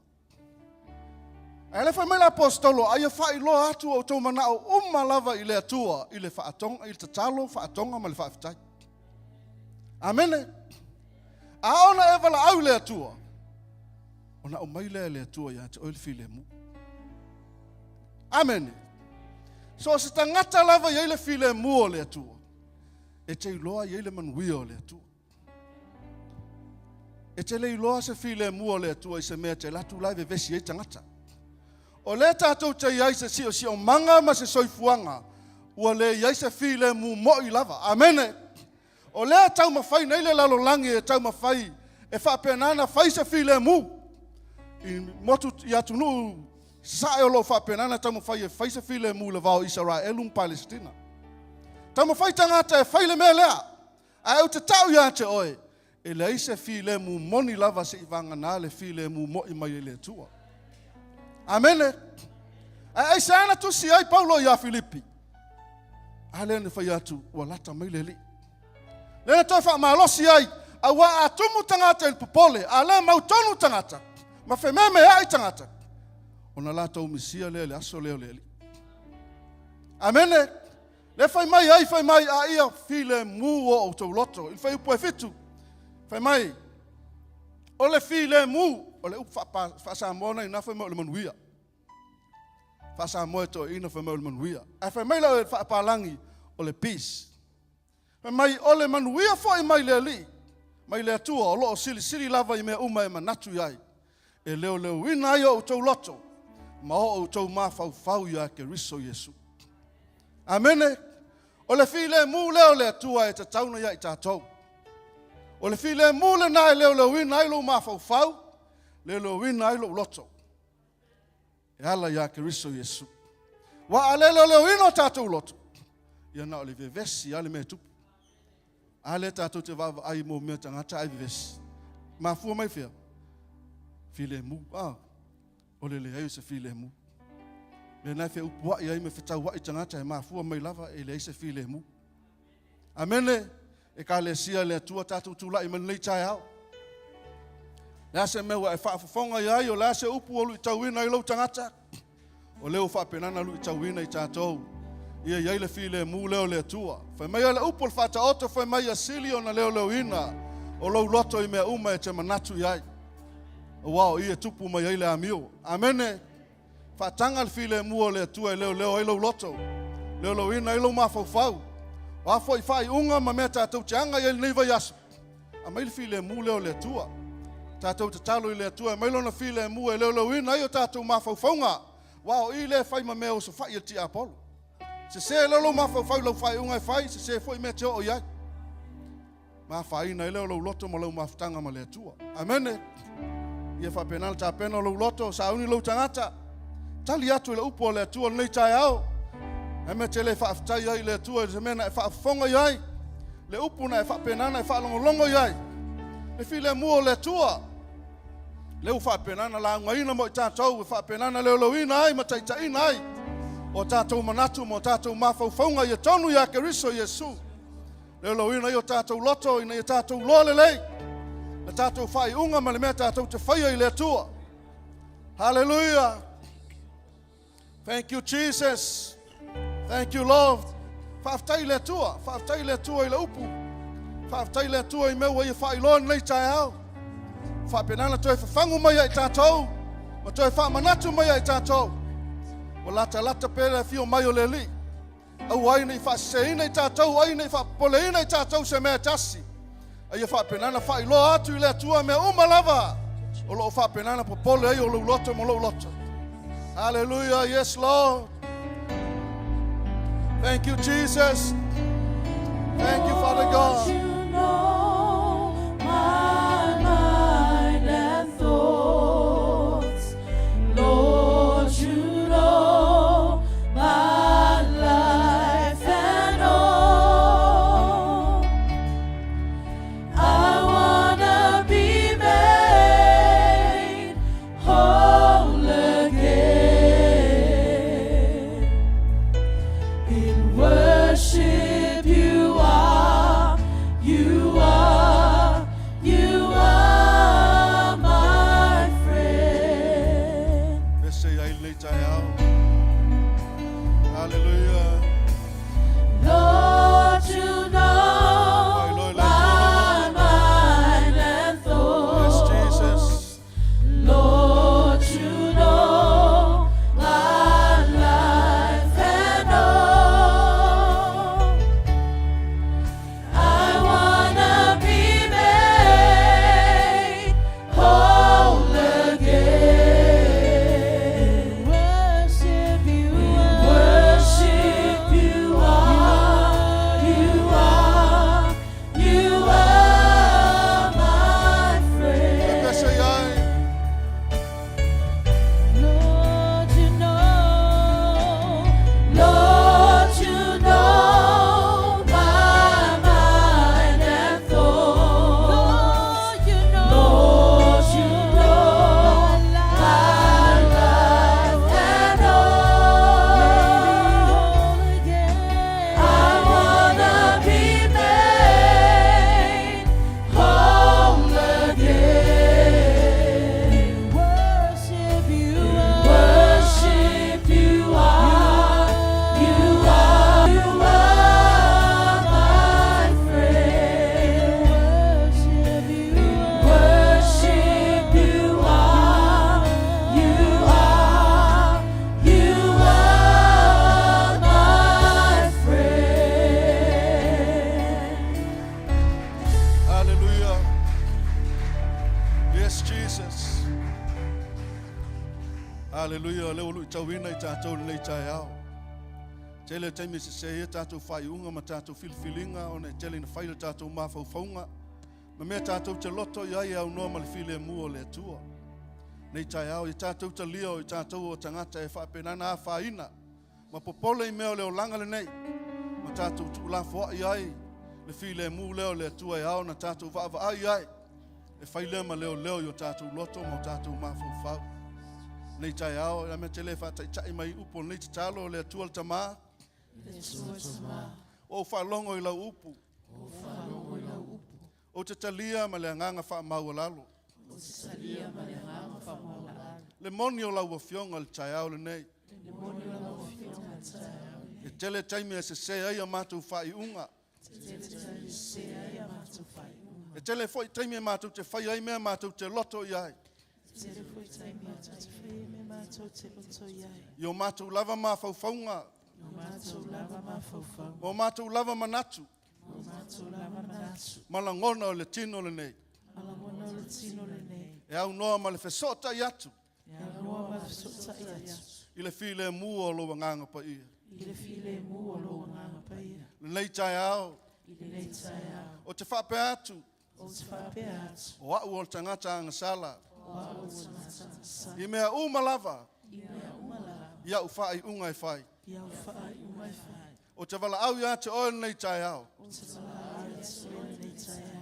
Speaker 2: Ae le fai mai le apostolo, a ia faailoa atu outou manao uma lava i le Atua, i le faatoga, i le tatalo, faatoga ma le faafetai. Amene. A ona e valaau i le Atua, ona aumai lea e le Atua ia te oe le filemu. Amene. So o se tagata lava i ai le filemu o le Atua, e te iloa i ai le manuia o le Atua. E te le iloa se filemu o le Atua i se mea e te alu atu la e vevesi ai tagata. O lea tatou te i ai se siosiomaga ma se soifuaga, ua le i ai se filemu moi lava. Amene. O lea e taumafai nei le lalolagi e taumafai e faapena ona fai se filemu i motu i atunuu sae o lo o faapena ona taumafai e fai se filemu i le va o Isaraelu ma Palesitina. Taumafai tagata e fai le mea lea, ae ou te tau ia te oe, e leai se filemu moni lava seia vagana le filemu moi mai e le Atua. Amene. Ae aisea na tusi ai Paulo ia Filipi? A lea na fai atu, ua lata mai le Alii. Lea na toe faamalosi ai, auā a tumu tagata i le popole, a le mautonu tagata, ma fememeai tagata, ona latou misia lea i le aso lea o le Alii. Amene. Le fai mai ai, fai mai, a ia filemu o outou loto. I le fuaiupu e 7, fai mai, o le filemu, o le upu faa-Samoa na ina fai mai o le manuia. Faa-Samoa e toeaina fai mai o le manuia. Ae fai mai la faapalagi o le peace. Fai mai o le manuia foi mai le Alii, mai le Atua o lo o silisili lava i mea uma e manatu i ai, e leoleoina ai o outou loto ma o outou mafaufau ia Keriso Iesu. Amene. O le filemu lea o le Atua e tatau ona ia i tatou. O le filemu lena e leoleoina ai lou mafaufau, leoleoina ai lou loto. E ala ia Keriso Iesu. Ua a le leoleoina o tatou loto, ia na o le vevesi a le mea tupu. A lea tatou te vaavaai mo mea tagata ai vevesi. Mafua mai fea? Filemu. Ah, o le leai o se filemu. Lea na e feupuai ai ma fetauai tagata e mafua mai lava e leai se filemu. Amene. Ekalesia le Atua tatou tulai mai lenei taeao. Le a se mea ua e faafofoga i ai, o le a se upu ua luitauina ai lou tagata, o lea ua faapena ona luitauina i tatou Ia i ai le filemu lea o le Atua. Fai mai le upu o le Faataoto fai mai ia sili ona leoleoina o lou loto i mea uma e te manatu i ai. Aua o i e tupu mai ai le amio. Amene. Faataga le filemu o le Atua e leoleo ai lou loto, leoleoina ai lou mafaufau. O a foi faaiuga ma mea tatou te aga i ai lenei vaiaso, aumai le filemu lea o le Atua. Tatou tatalo i le Atua e aumai lona filemu e leoleoina ai o tatou mafaufauga, aua o i lea e fai ma mea osofai e le tiapolo. Sese lea lou mafaufau i lau faaiuga e fai, sese foi mea e te oo i ai. Ma afaina ai lea o lou loto ma lau mafutaga ma le Atua. Amene. Ia faapena le tapena o lou loto, sauni lou tagata. Tali atu i le upu a le Atua lenei taeao. E mea te le faafetai ai i le Atua i se mea na e faafofoga i ai. Le upu na e faapena na e faalogologo i ai. Le filemu o le Atua. Le ua faapena na laugaina mo i tatou, e faapena na leoleoina ai ma taitaiina ai o tatou manatu ma o tatou mafaufauga ia tonu ia Keriso Iesu. Leoleoina ai o tatou loto ina ia tatou loa lelei le tatou faaiuga ma le mea tatou te faia i le Atua. Hallelujah. Thank you Jesus. Thank you Lord. Faafetai i le Atua, faafetai i le Atua i le upu. Faafetai i le Atua i mea ua ia faailoa lenei taeao. Faapena na toe fafagu mai ai tatou, ma toe faamanatu mai ai tatou. Ua latalata pea le afio mai o le Alii. Aua ai ne i faaseseina i tatou, ai ne i faapopoleina i tatou se mea e tasi. A ia faapena na faailoa atu i le Atua mea uma lava o lo o faapena na popole ai o lou loto ma lou loto. Hallelujah, yes Lord. Thank you, Jesus. Thank you, Father God.
Speaker 3: You know my mind and thoughts. Lord, you know my life and all. I wanna be made whole again. In worship you are, you are, you are my friend.
Speaker 2: Pese i ai lenei taeao. Hallelujah.
Speaker 3: Lord, you know my mind and
Speaker 2: Yes,
Speaker 3: thoughts.
Speaker 2: Jesus.
Speaker 3: Lord, you know my life and all. I wanna be made whole again. Worship you, worship you are, you are, you are my friend.
Speaker 2: Pese i ai.
Speaker 3: Lord, you know, Lord, you know my mind and thoughts. Lord, you know, Lord, you know my life and all. I wanna be made whole again. Worship you, worship you are, you are, you are my friend. Worship you, worship you are, you are, you are my friend.
Speaker 2: Hallelujah. Yes, Jesus. Hallelujah. Le ua luitauina i tatou lenei taeao. Tele taimi sese ia tatou faaiuga ma tatou filifiliga ona e tele ina fai le tatou mafaufauga. Ma mea tatou te loto i ai e aunoa ma le filemu o le Atua. Nei taeao i tatou talia o i tatou o tagata e faapena na afaina. Ma popole i mea o le olaga lenei. Ma tatou tuulafoai ai le filemu lea o le Atua e ao na tatou vaavaai ai. E fai lea ma leoleo i o tatou loto ma o tatou mafaufau. Nei taeao, e mea te le faataitai mai upu o lenei tatalo o le Atua le Tamā. O ou faalogo i lau upu. Ou te talia ma le agaga faamaualalo. Le moni o lau afioga le taeao lenei. tele taimi e sesē ai a matou faaiuga. E tele foi taimi e matou te faia ai mea matou te loto i ai. I o matou lava mafaufauga. Ma o matou lava manatu. Ma lagona o le tino lenei. E aunoa ma le fesootai atu. I le filemu o lou Agaga Paia. Lenei taeao, ou te faapea atu, o au o le tagata agasala. I mea uma lava, i au faaiuga e fai. Ou te valaau ia te oe lenei taeao.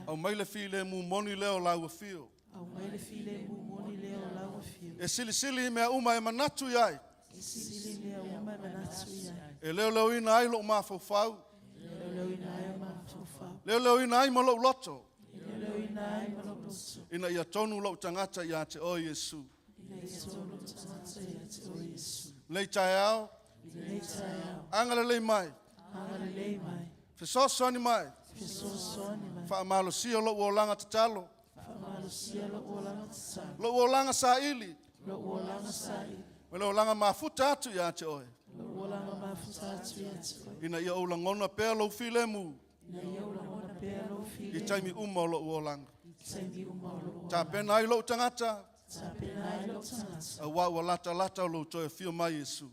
Speaker 2: Aumai le filemu moni lea o lau afio.
Speaker 3: Aumai le filemu moni lea o lau afio.
Speaker 2: E silisili i mea uma e manatu i ai.
Speaker 3: E silisili i mea uma e manatu i ai.
Speaker 2: E leoleoina ai lou mafaufau.
Speaker 3: E leoleoina ai lou mafaufau.
Speaker 2: Leoleoina ai ma lou loto.
Speaker 3: E leoleoina ai ma lou loto.
Speaker 2: Ina ia tonu lou tagata ia te oe Iesu.
Speaker 3: Ina ia tonu lou tagata ia te oe Iesu.
Speaker 2: Lenei taeao.
Speaker 3: Lenei taeao.
Speaker 2: Agalelei mai.
Speaker 3: Agalelei mai.
Speaker 2: Fesoasoani mai.
Speaker 3: Fesoasoani mai.
Speaker 2: Faamalosia lou olaga tatalo.
Speaker 3: Faamalosia lou olaga tatalo.
Speaker 2: Lou olaga saili.
Speaker 3: Lou olaga saili.
Speaker 2: Ma le olaga mafuta atu ia te oe.
Speaker 3: Lou olaga mafuta atu ia te oe.
Speaker 2: Ina ia ou lagona pea lou filemu.
Speaker 3: Ina ia ou lagona pea lou filemu.
Speaker 2: I taimi uma o lou olaga.
Speaker 3: I taimi uma o lou olaga.
Speaker 2: Tapena ai lou tagata.
Speaker 3: Tapena ai lou tagata.
Speaker 2: Aua ua latalata lou toe afio mai Iesu.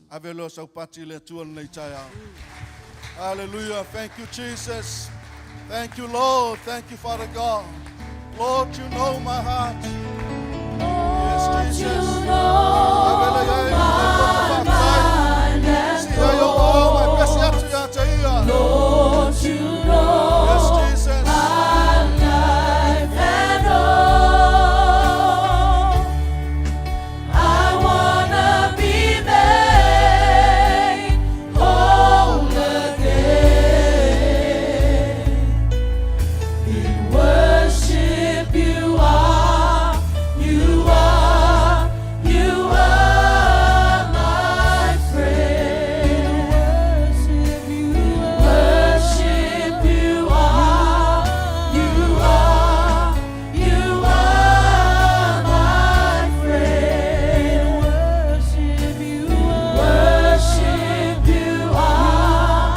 Speaker 2: Ave lea o sau pati i le Atua lenei taeao. Hallelujah. Thank you, Jesus. Thank you, Lord. Thank you, Father God. Lord, you know my heart. Yes, Jesus. Ave lea i ai le loto faafetai. Si ai o o mai pesi atu ia te ia.
Speaker 3: Lord, you know
Speaker 2: Yes, Jesus.
Speaker 3: my life and all. I wanna be made whole again. In worship you are, you are, you are my friend. Worship you are, you are, you are my friend. Worship you are,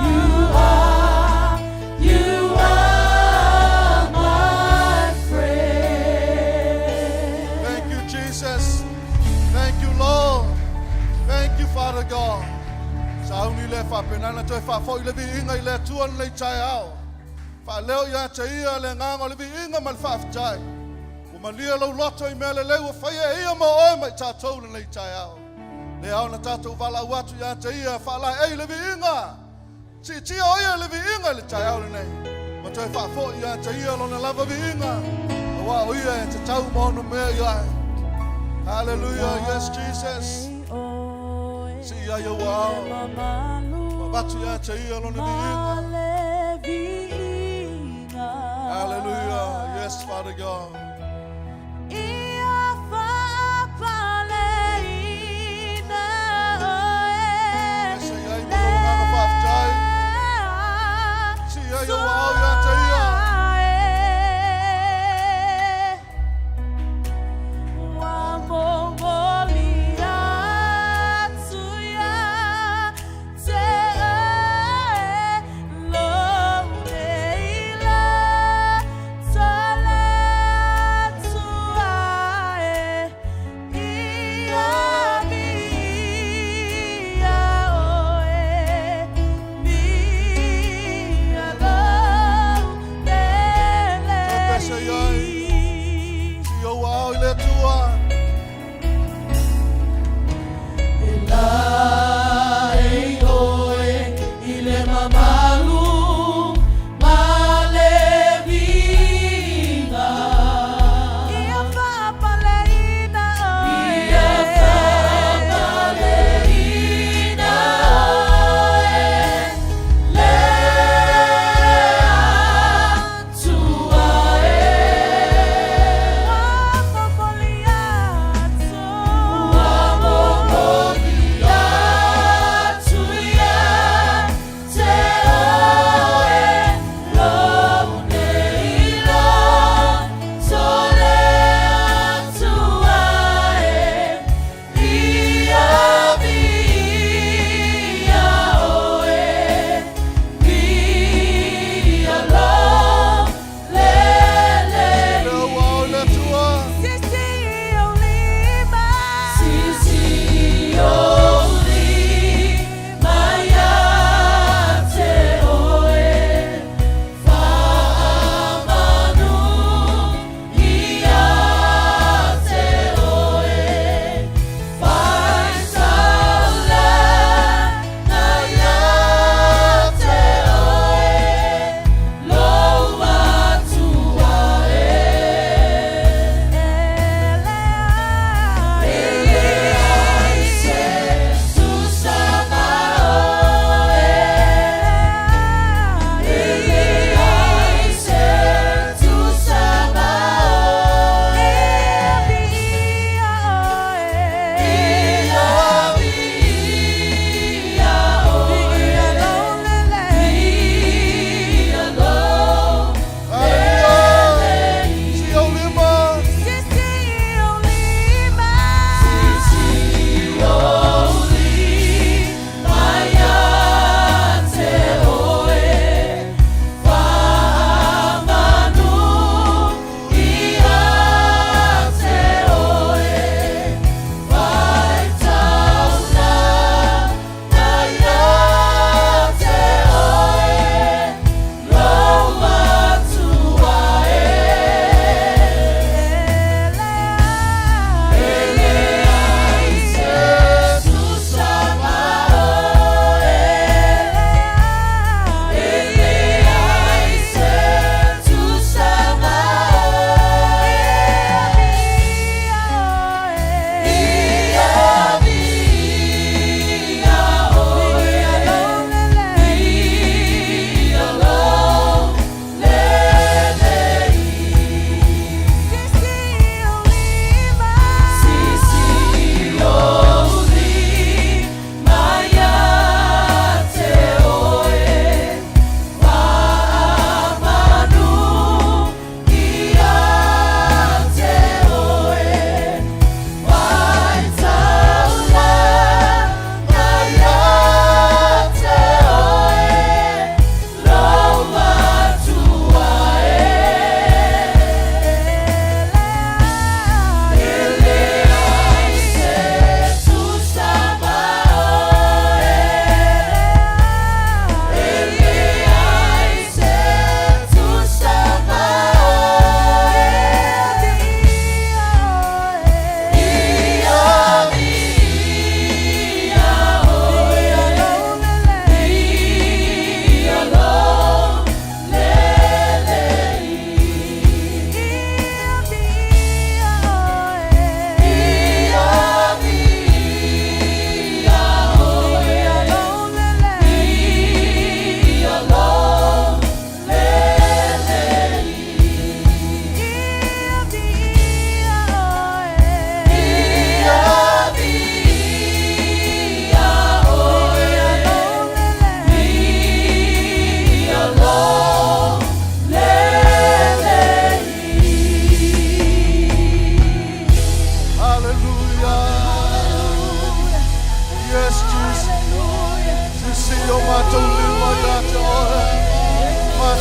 Speaker 3: you are, you are my friend.
Speaker 2: Thank you, Jesus. Thank you, Lord. Thank you, Father God. Sauni le faapenana toe faafoi le viiga i le Atua lenei taeao. Faaleo ia te ia le agaga o le viiga ma le faafetai. Ua malie lou loto i mea lelei ua faia e ia mo oe ma i tatou lenei taeao. Le ao na tatou valaau atu ia te ia faalaei le viiga. Siitia o ia i le viiga i le taeao lenei. Ma toe faafoi ia te ia lona lava viiga. Aua o ia e tatau ma ono mea i ai. Hallelujah. Yes, Jesus. Sii ai ou ao. Ma avatu ia te ia lona viiga. Hallelujah. Yes, Father God. Ese i ai ma lou agaga faafetai. Sii ai ou ao ia te ia.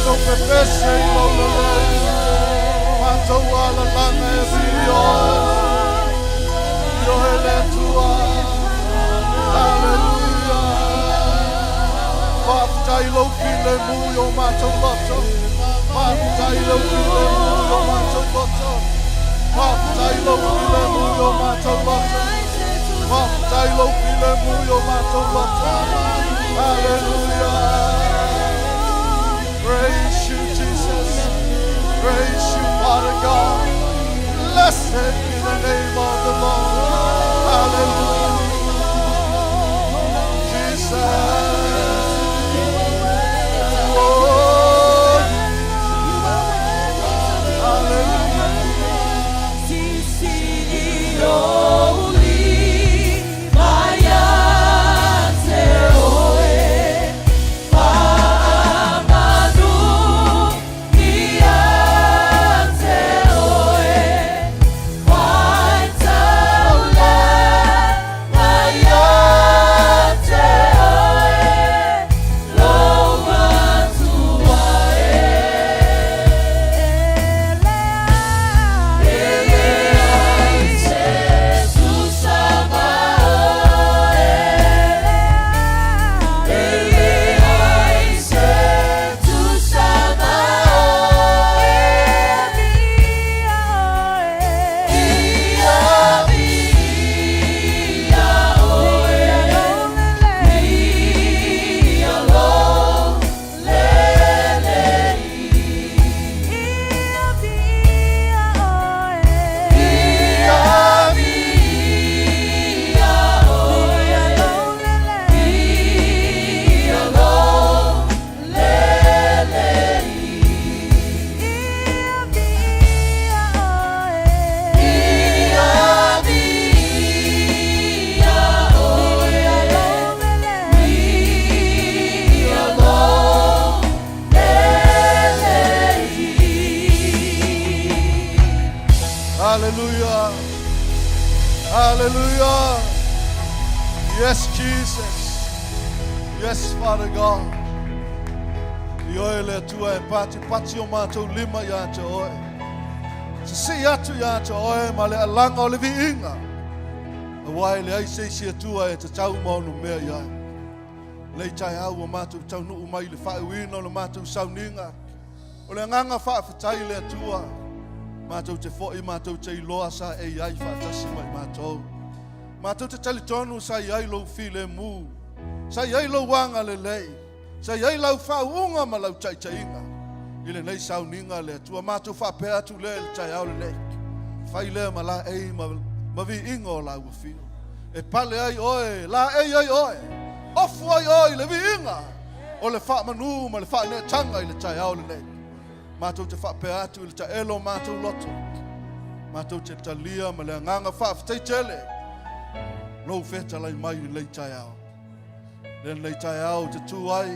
Speaker 2: Matou pepese i lou lelei. Matou alalaga e viia oe. I oe le Atua. Haleluia. Faafetai i lou filemu i o matou loto. Faafetai i lou filemu i o matou loto. Faafetai i lou filemu i o matou loto. Faafetai i lou filemu i o matou loto. Haleluia. Praise you, Jesus. Praise you, Father God. Blessed be the name of the Lord. Hallelujah. Jesus. Oh, hallelujah. Hallelujah. Hallelujah. Yes, Jesus. Yes, Father God. I oe le Atua e patipati o matou lima ia te oe. Sisii atu ia te oe ma le alaga o le viiga. Aua e leai se isi Atua e tatau ma ono mea i ai. Lei taeao ua matou taunuu mai i le faaiuina o le matou sauniga. O le agaga faafetai i le Atua, matou te foi matou te iloa sa e i ai faatasi ma i matou. Matou te talitonu sa i ai lou filemu, sa i ai lou agalelei, sa i ai lau faauuga ma lau taitaiga i lenei sauniga le Atua. Matou faapea atu lea i le taeao lenei, fai lea ma laei ma, ma viiga o lau afio. E pale ai oe, laei ai oe, ofu ai oe i le viiga o le faamanu ma le faaneetaga i le taeao lenei. Matou te faapea atu i le taelo o matou loto. Matou te talia ma le agaga faafetai tele lou fetalai mai i lenei taeao. Lenei taeao te tu ai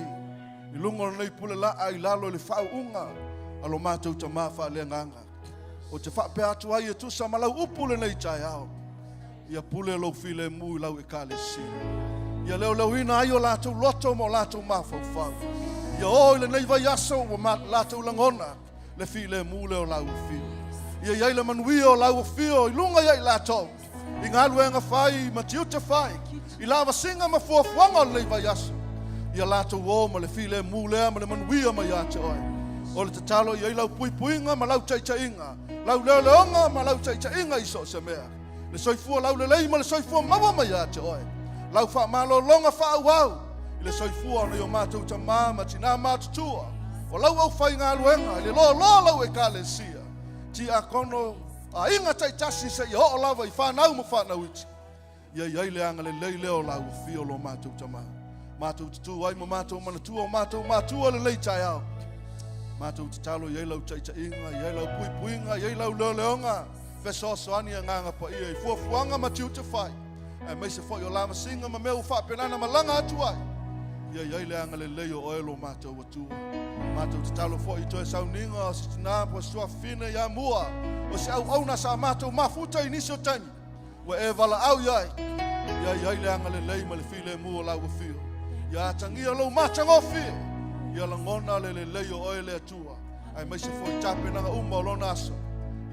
Speaker 2: i luga o lenei pule laa i lalo i le faauuga a lo matou tamā faaleagaga. O te faapea atu ai e tusa ma lau upu lenei taeao. Ia pule lou filemu i lau ekalesia. Ia leoleoina ai o latou loto ma o latou mafaufau. Ia o i lenei vaiaso ua ma latou lagona le filemu lea o lau afio. Ia i ai le manuia o lau afio i luga ia i latou, i galuega fai ma tiute fai, i lavasiga ma fuafuaga o lenei vaiaso. Ia latou o ma le filemu lea ma le manuia mai ia te oe. O le tatalo ia i lau puipuiga ma lau taitaiga, lau leoleoga ma lau taitaiga i so o se mea. Le soifua laulelei ma le soifua maua mai ia te oe. Lau faamalologa faaauau i le soifua o nai o matou tamā ma tinā matutua, o lau aufaigaluega i le loaloa o lau ekalesia, tiakono, aiga taitasi seia oo lava i fanau ma fanau iti. Ia i ai le agalelei lea o lau afio lo matou tamā. Matou tutū ai ma matou manatua o matou matua lenei taeao. Matou tatalo i ai lau taitaiga, i ai lau puipuiga, i ai lau leoleoga, fesoasoani agaga paia i fuafuaga ma tiute fai, aemaise foi o lavasiga ma mea ua faapena ona malaga atu ai. Ia i ai le agalelei o oe lo matou Atua. Matou tatalo foi i toe sauniga o se tinā po o se tuafafine ia mua o se auauna sa matou mafuta i nisi o taimi ua e valaau i ai. Ia i ai le agalelei ma le filemu o lau afio. Ia atagia lou matagofie. Ia lagona le lelei o Oe le Atua, aemaise foi tapenaga uma o lona aso,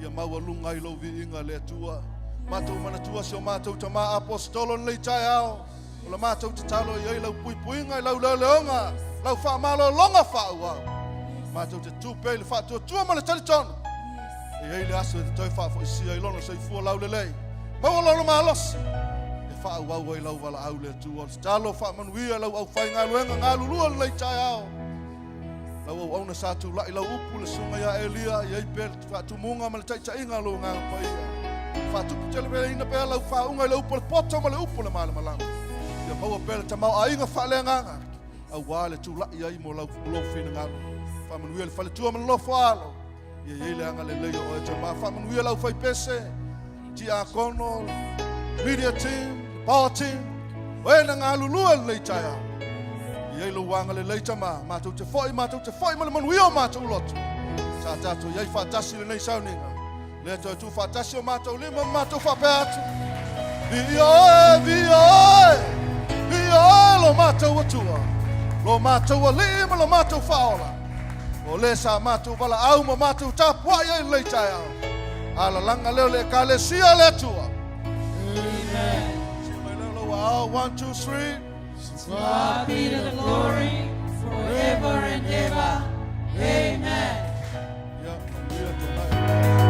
Speaker 2: ia maualuga ai Lou viiga le Atua. Matou manatua si o matou tamā Aposetolo i lenei taeao, o la matou tatalo e i ai Lau puipuiga i Lau leoleoga, Lau faamalologa faaauau. Matou te tu pea i le faatuatua ma le talitonu, e i ai le aso e te toe faafoisia ai lona soifua laulelei. Maua lona malosi e faaauau ai lau valaau le Atua. O le tatalo faamanuia lau aufaigaluega galulua lenei taeao. Lau auauna sa tulai lau upu le susuga ia Elia, i ai pea le faatumuga ma le taitaiga a lou Agaga Paia. Faatupu televeleina pea lau faauga i le upu o le poto ma le upu o le malamalama. Ia maua pea le tamaoaiga faaleagaga aua le tulai ai mo lau, lou finagalo. Faamanuia le faletua ma le nofo alo. Ia i ai le agalelei o oe Tama. Faamanuia lau faipese, tiakono, media team, power team, o e na galulue lenei taeao. Ia i ai lou agalelei Tama, matou te foi, matou te foi ma le manuia o matou loto. Sa tatou i ai faatasi lenei sauniga. Lea toe tuu faatasi o matou lima ma matou faapea atu. Viia oe, viia oe, viia oe lo matou Atua, lo matou Alii ma lo matou Faaola. O le sa matou valaau ma matou tapuai ai lenei taeao. Alalaga lea o le Ekalesia a le Atua.
Speaker 3: Amen.
Speaker 2: Sii mai lea o lou aao. 1, 2, 3.
Speaker 3: To God be the glory forever and ever. Amen.
Speaker 2: Ia, manuia tōnai.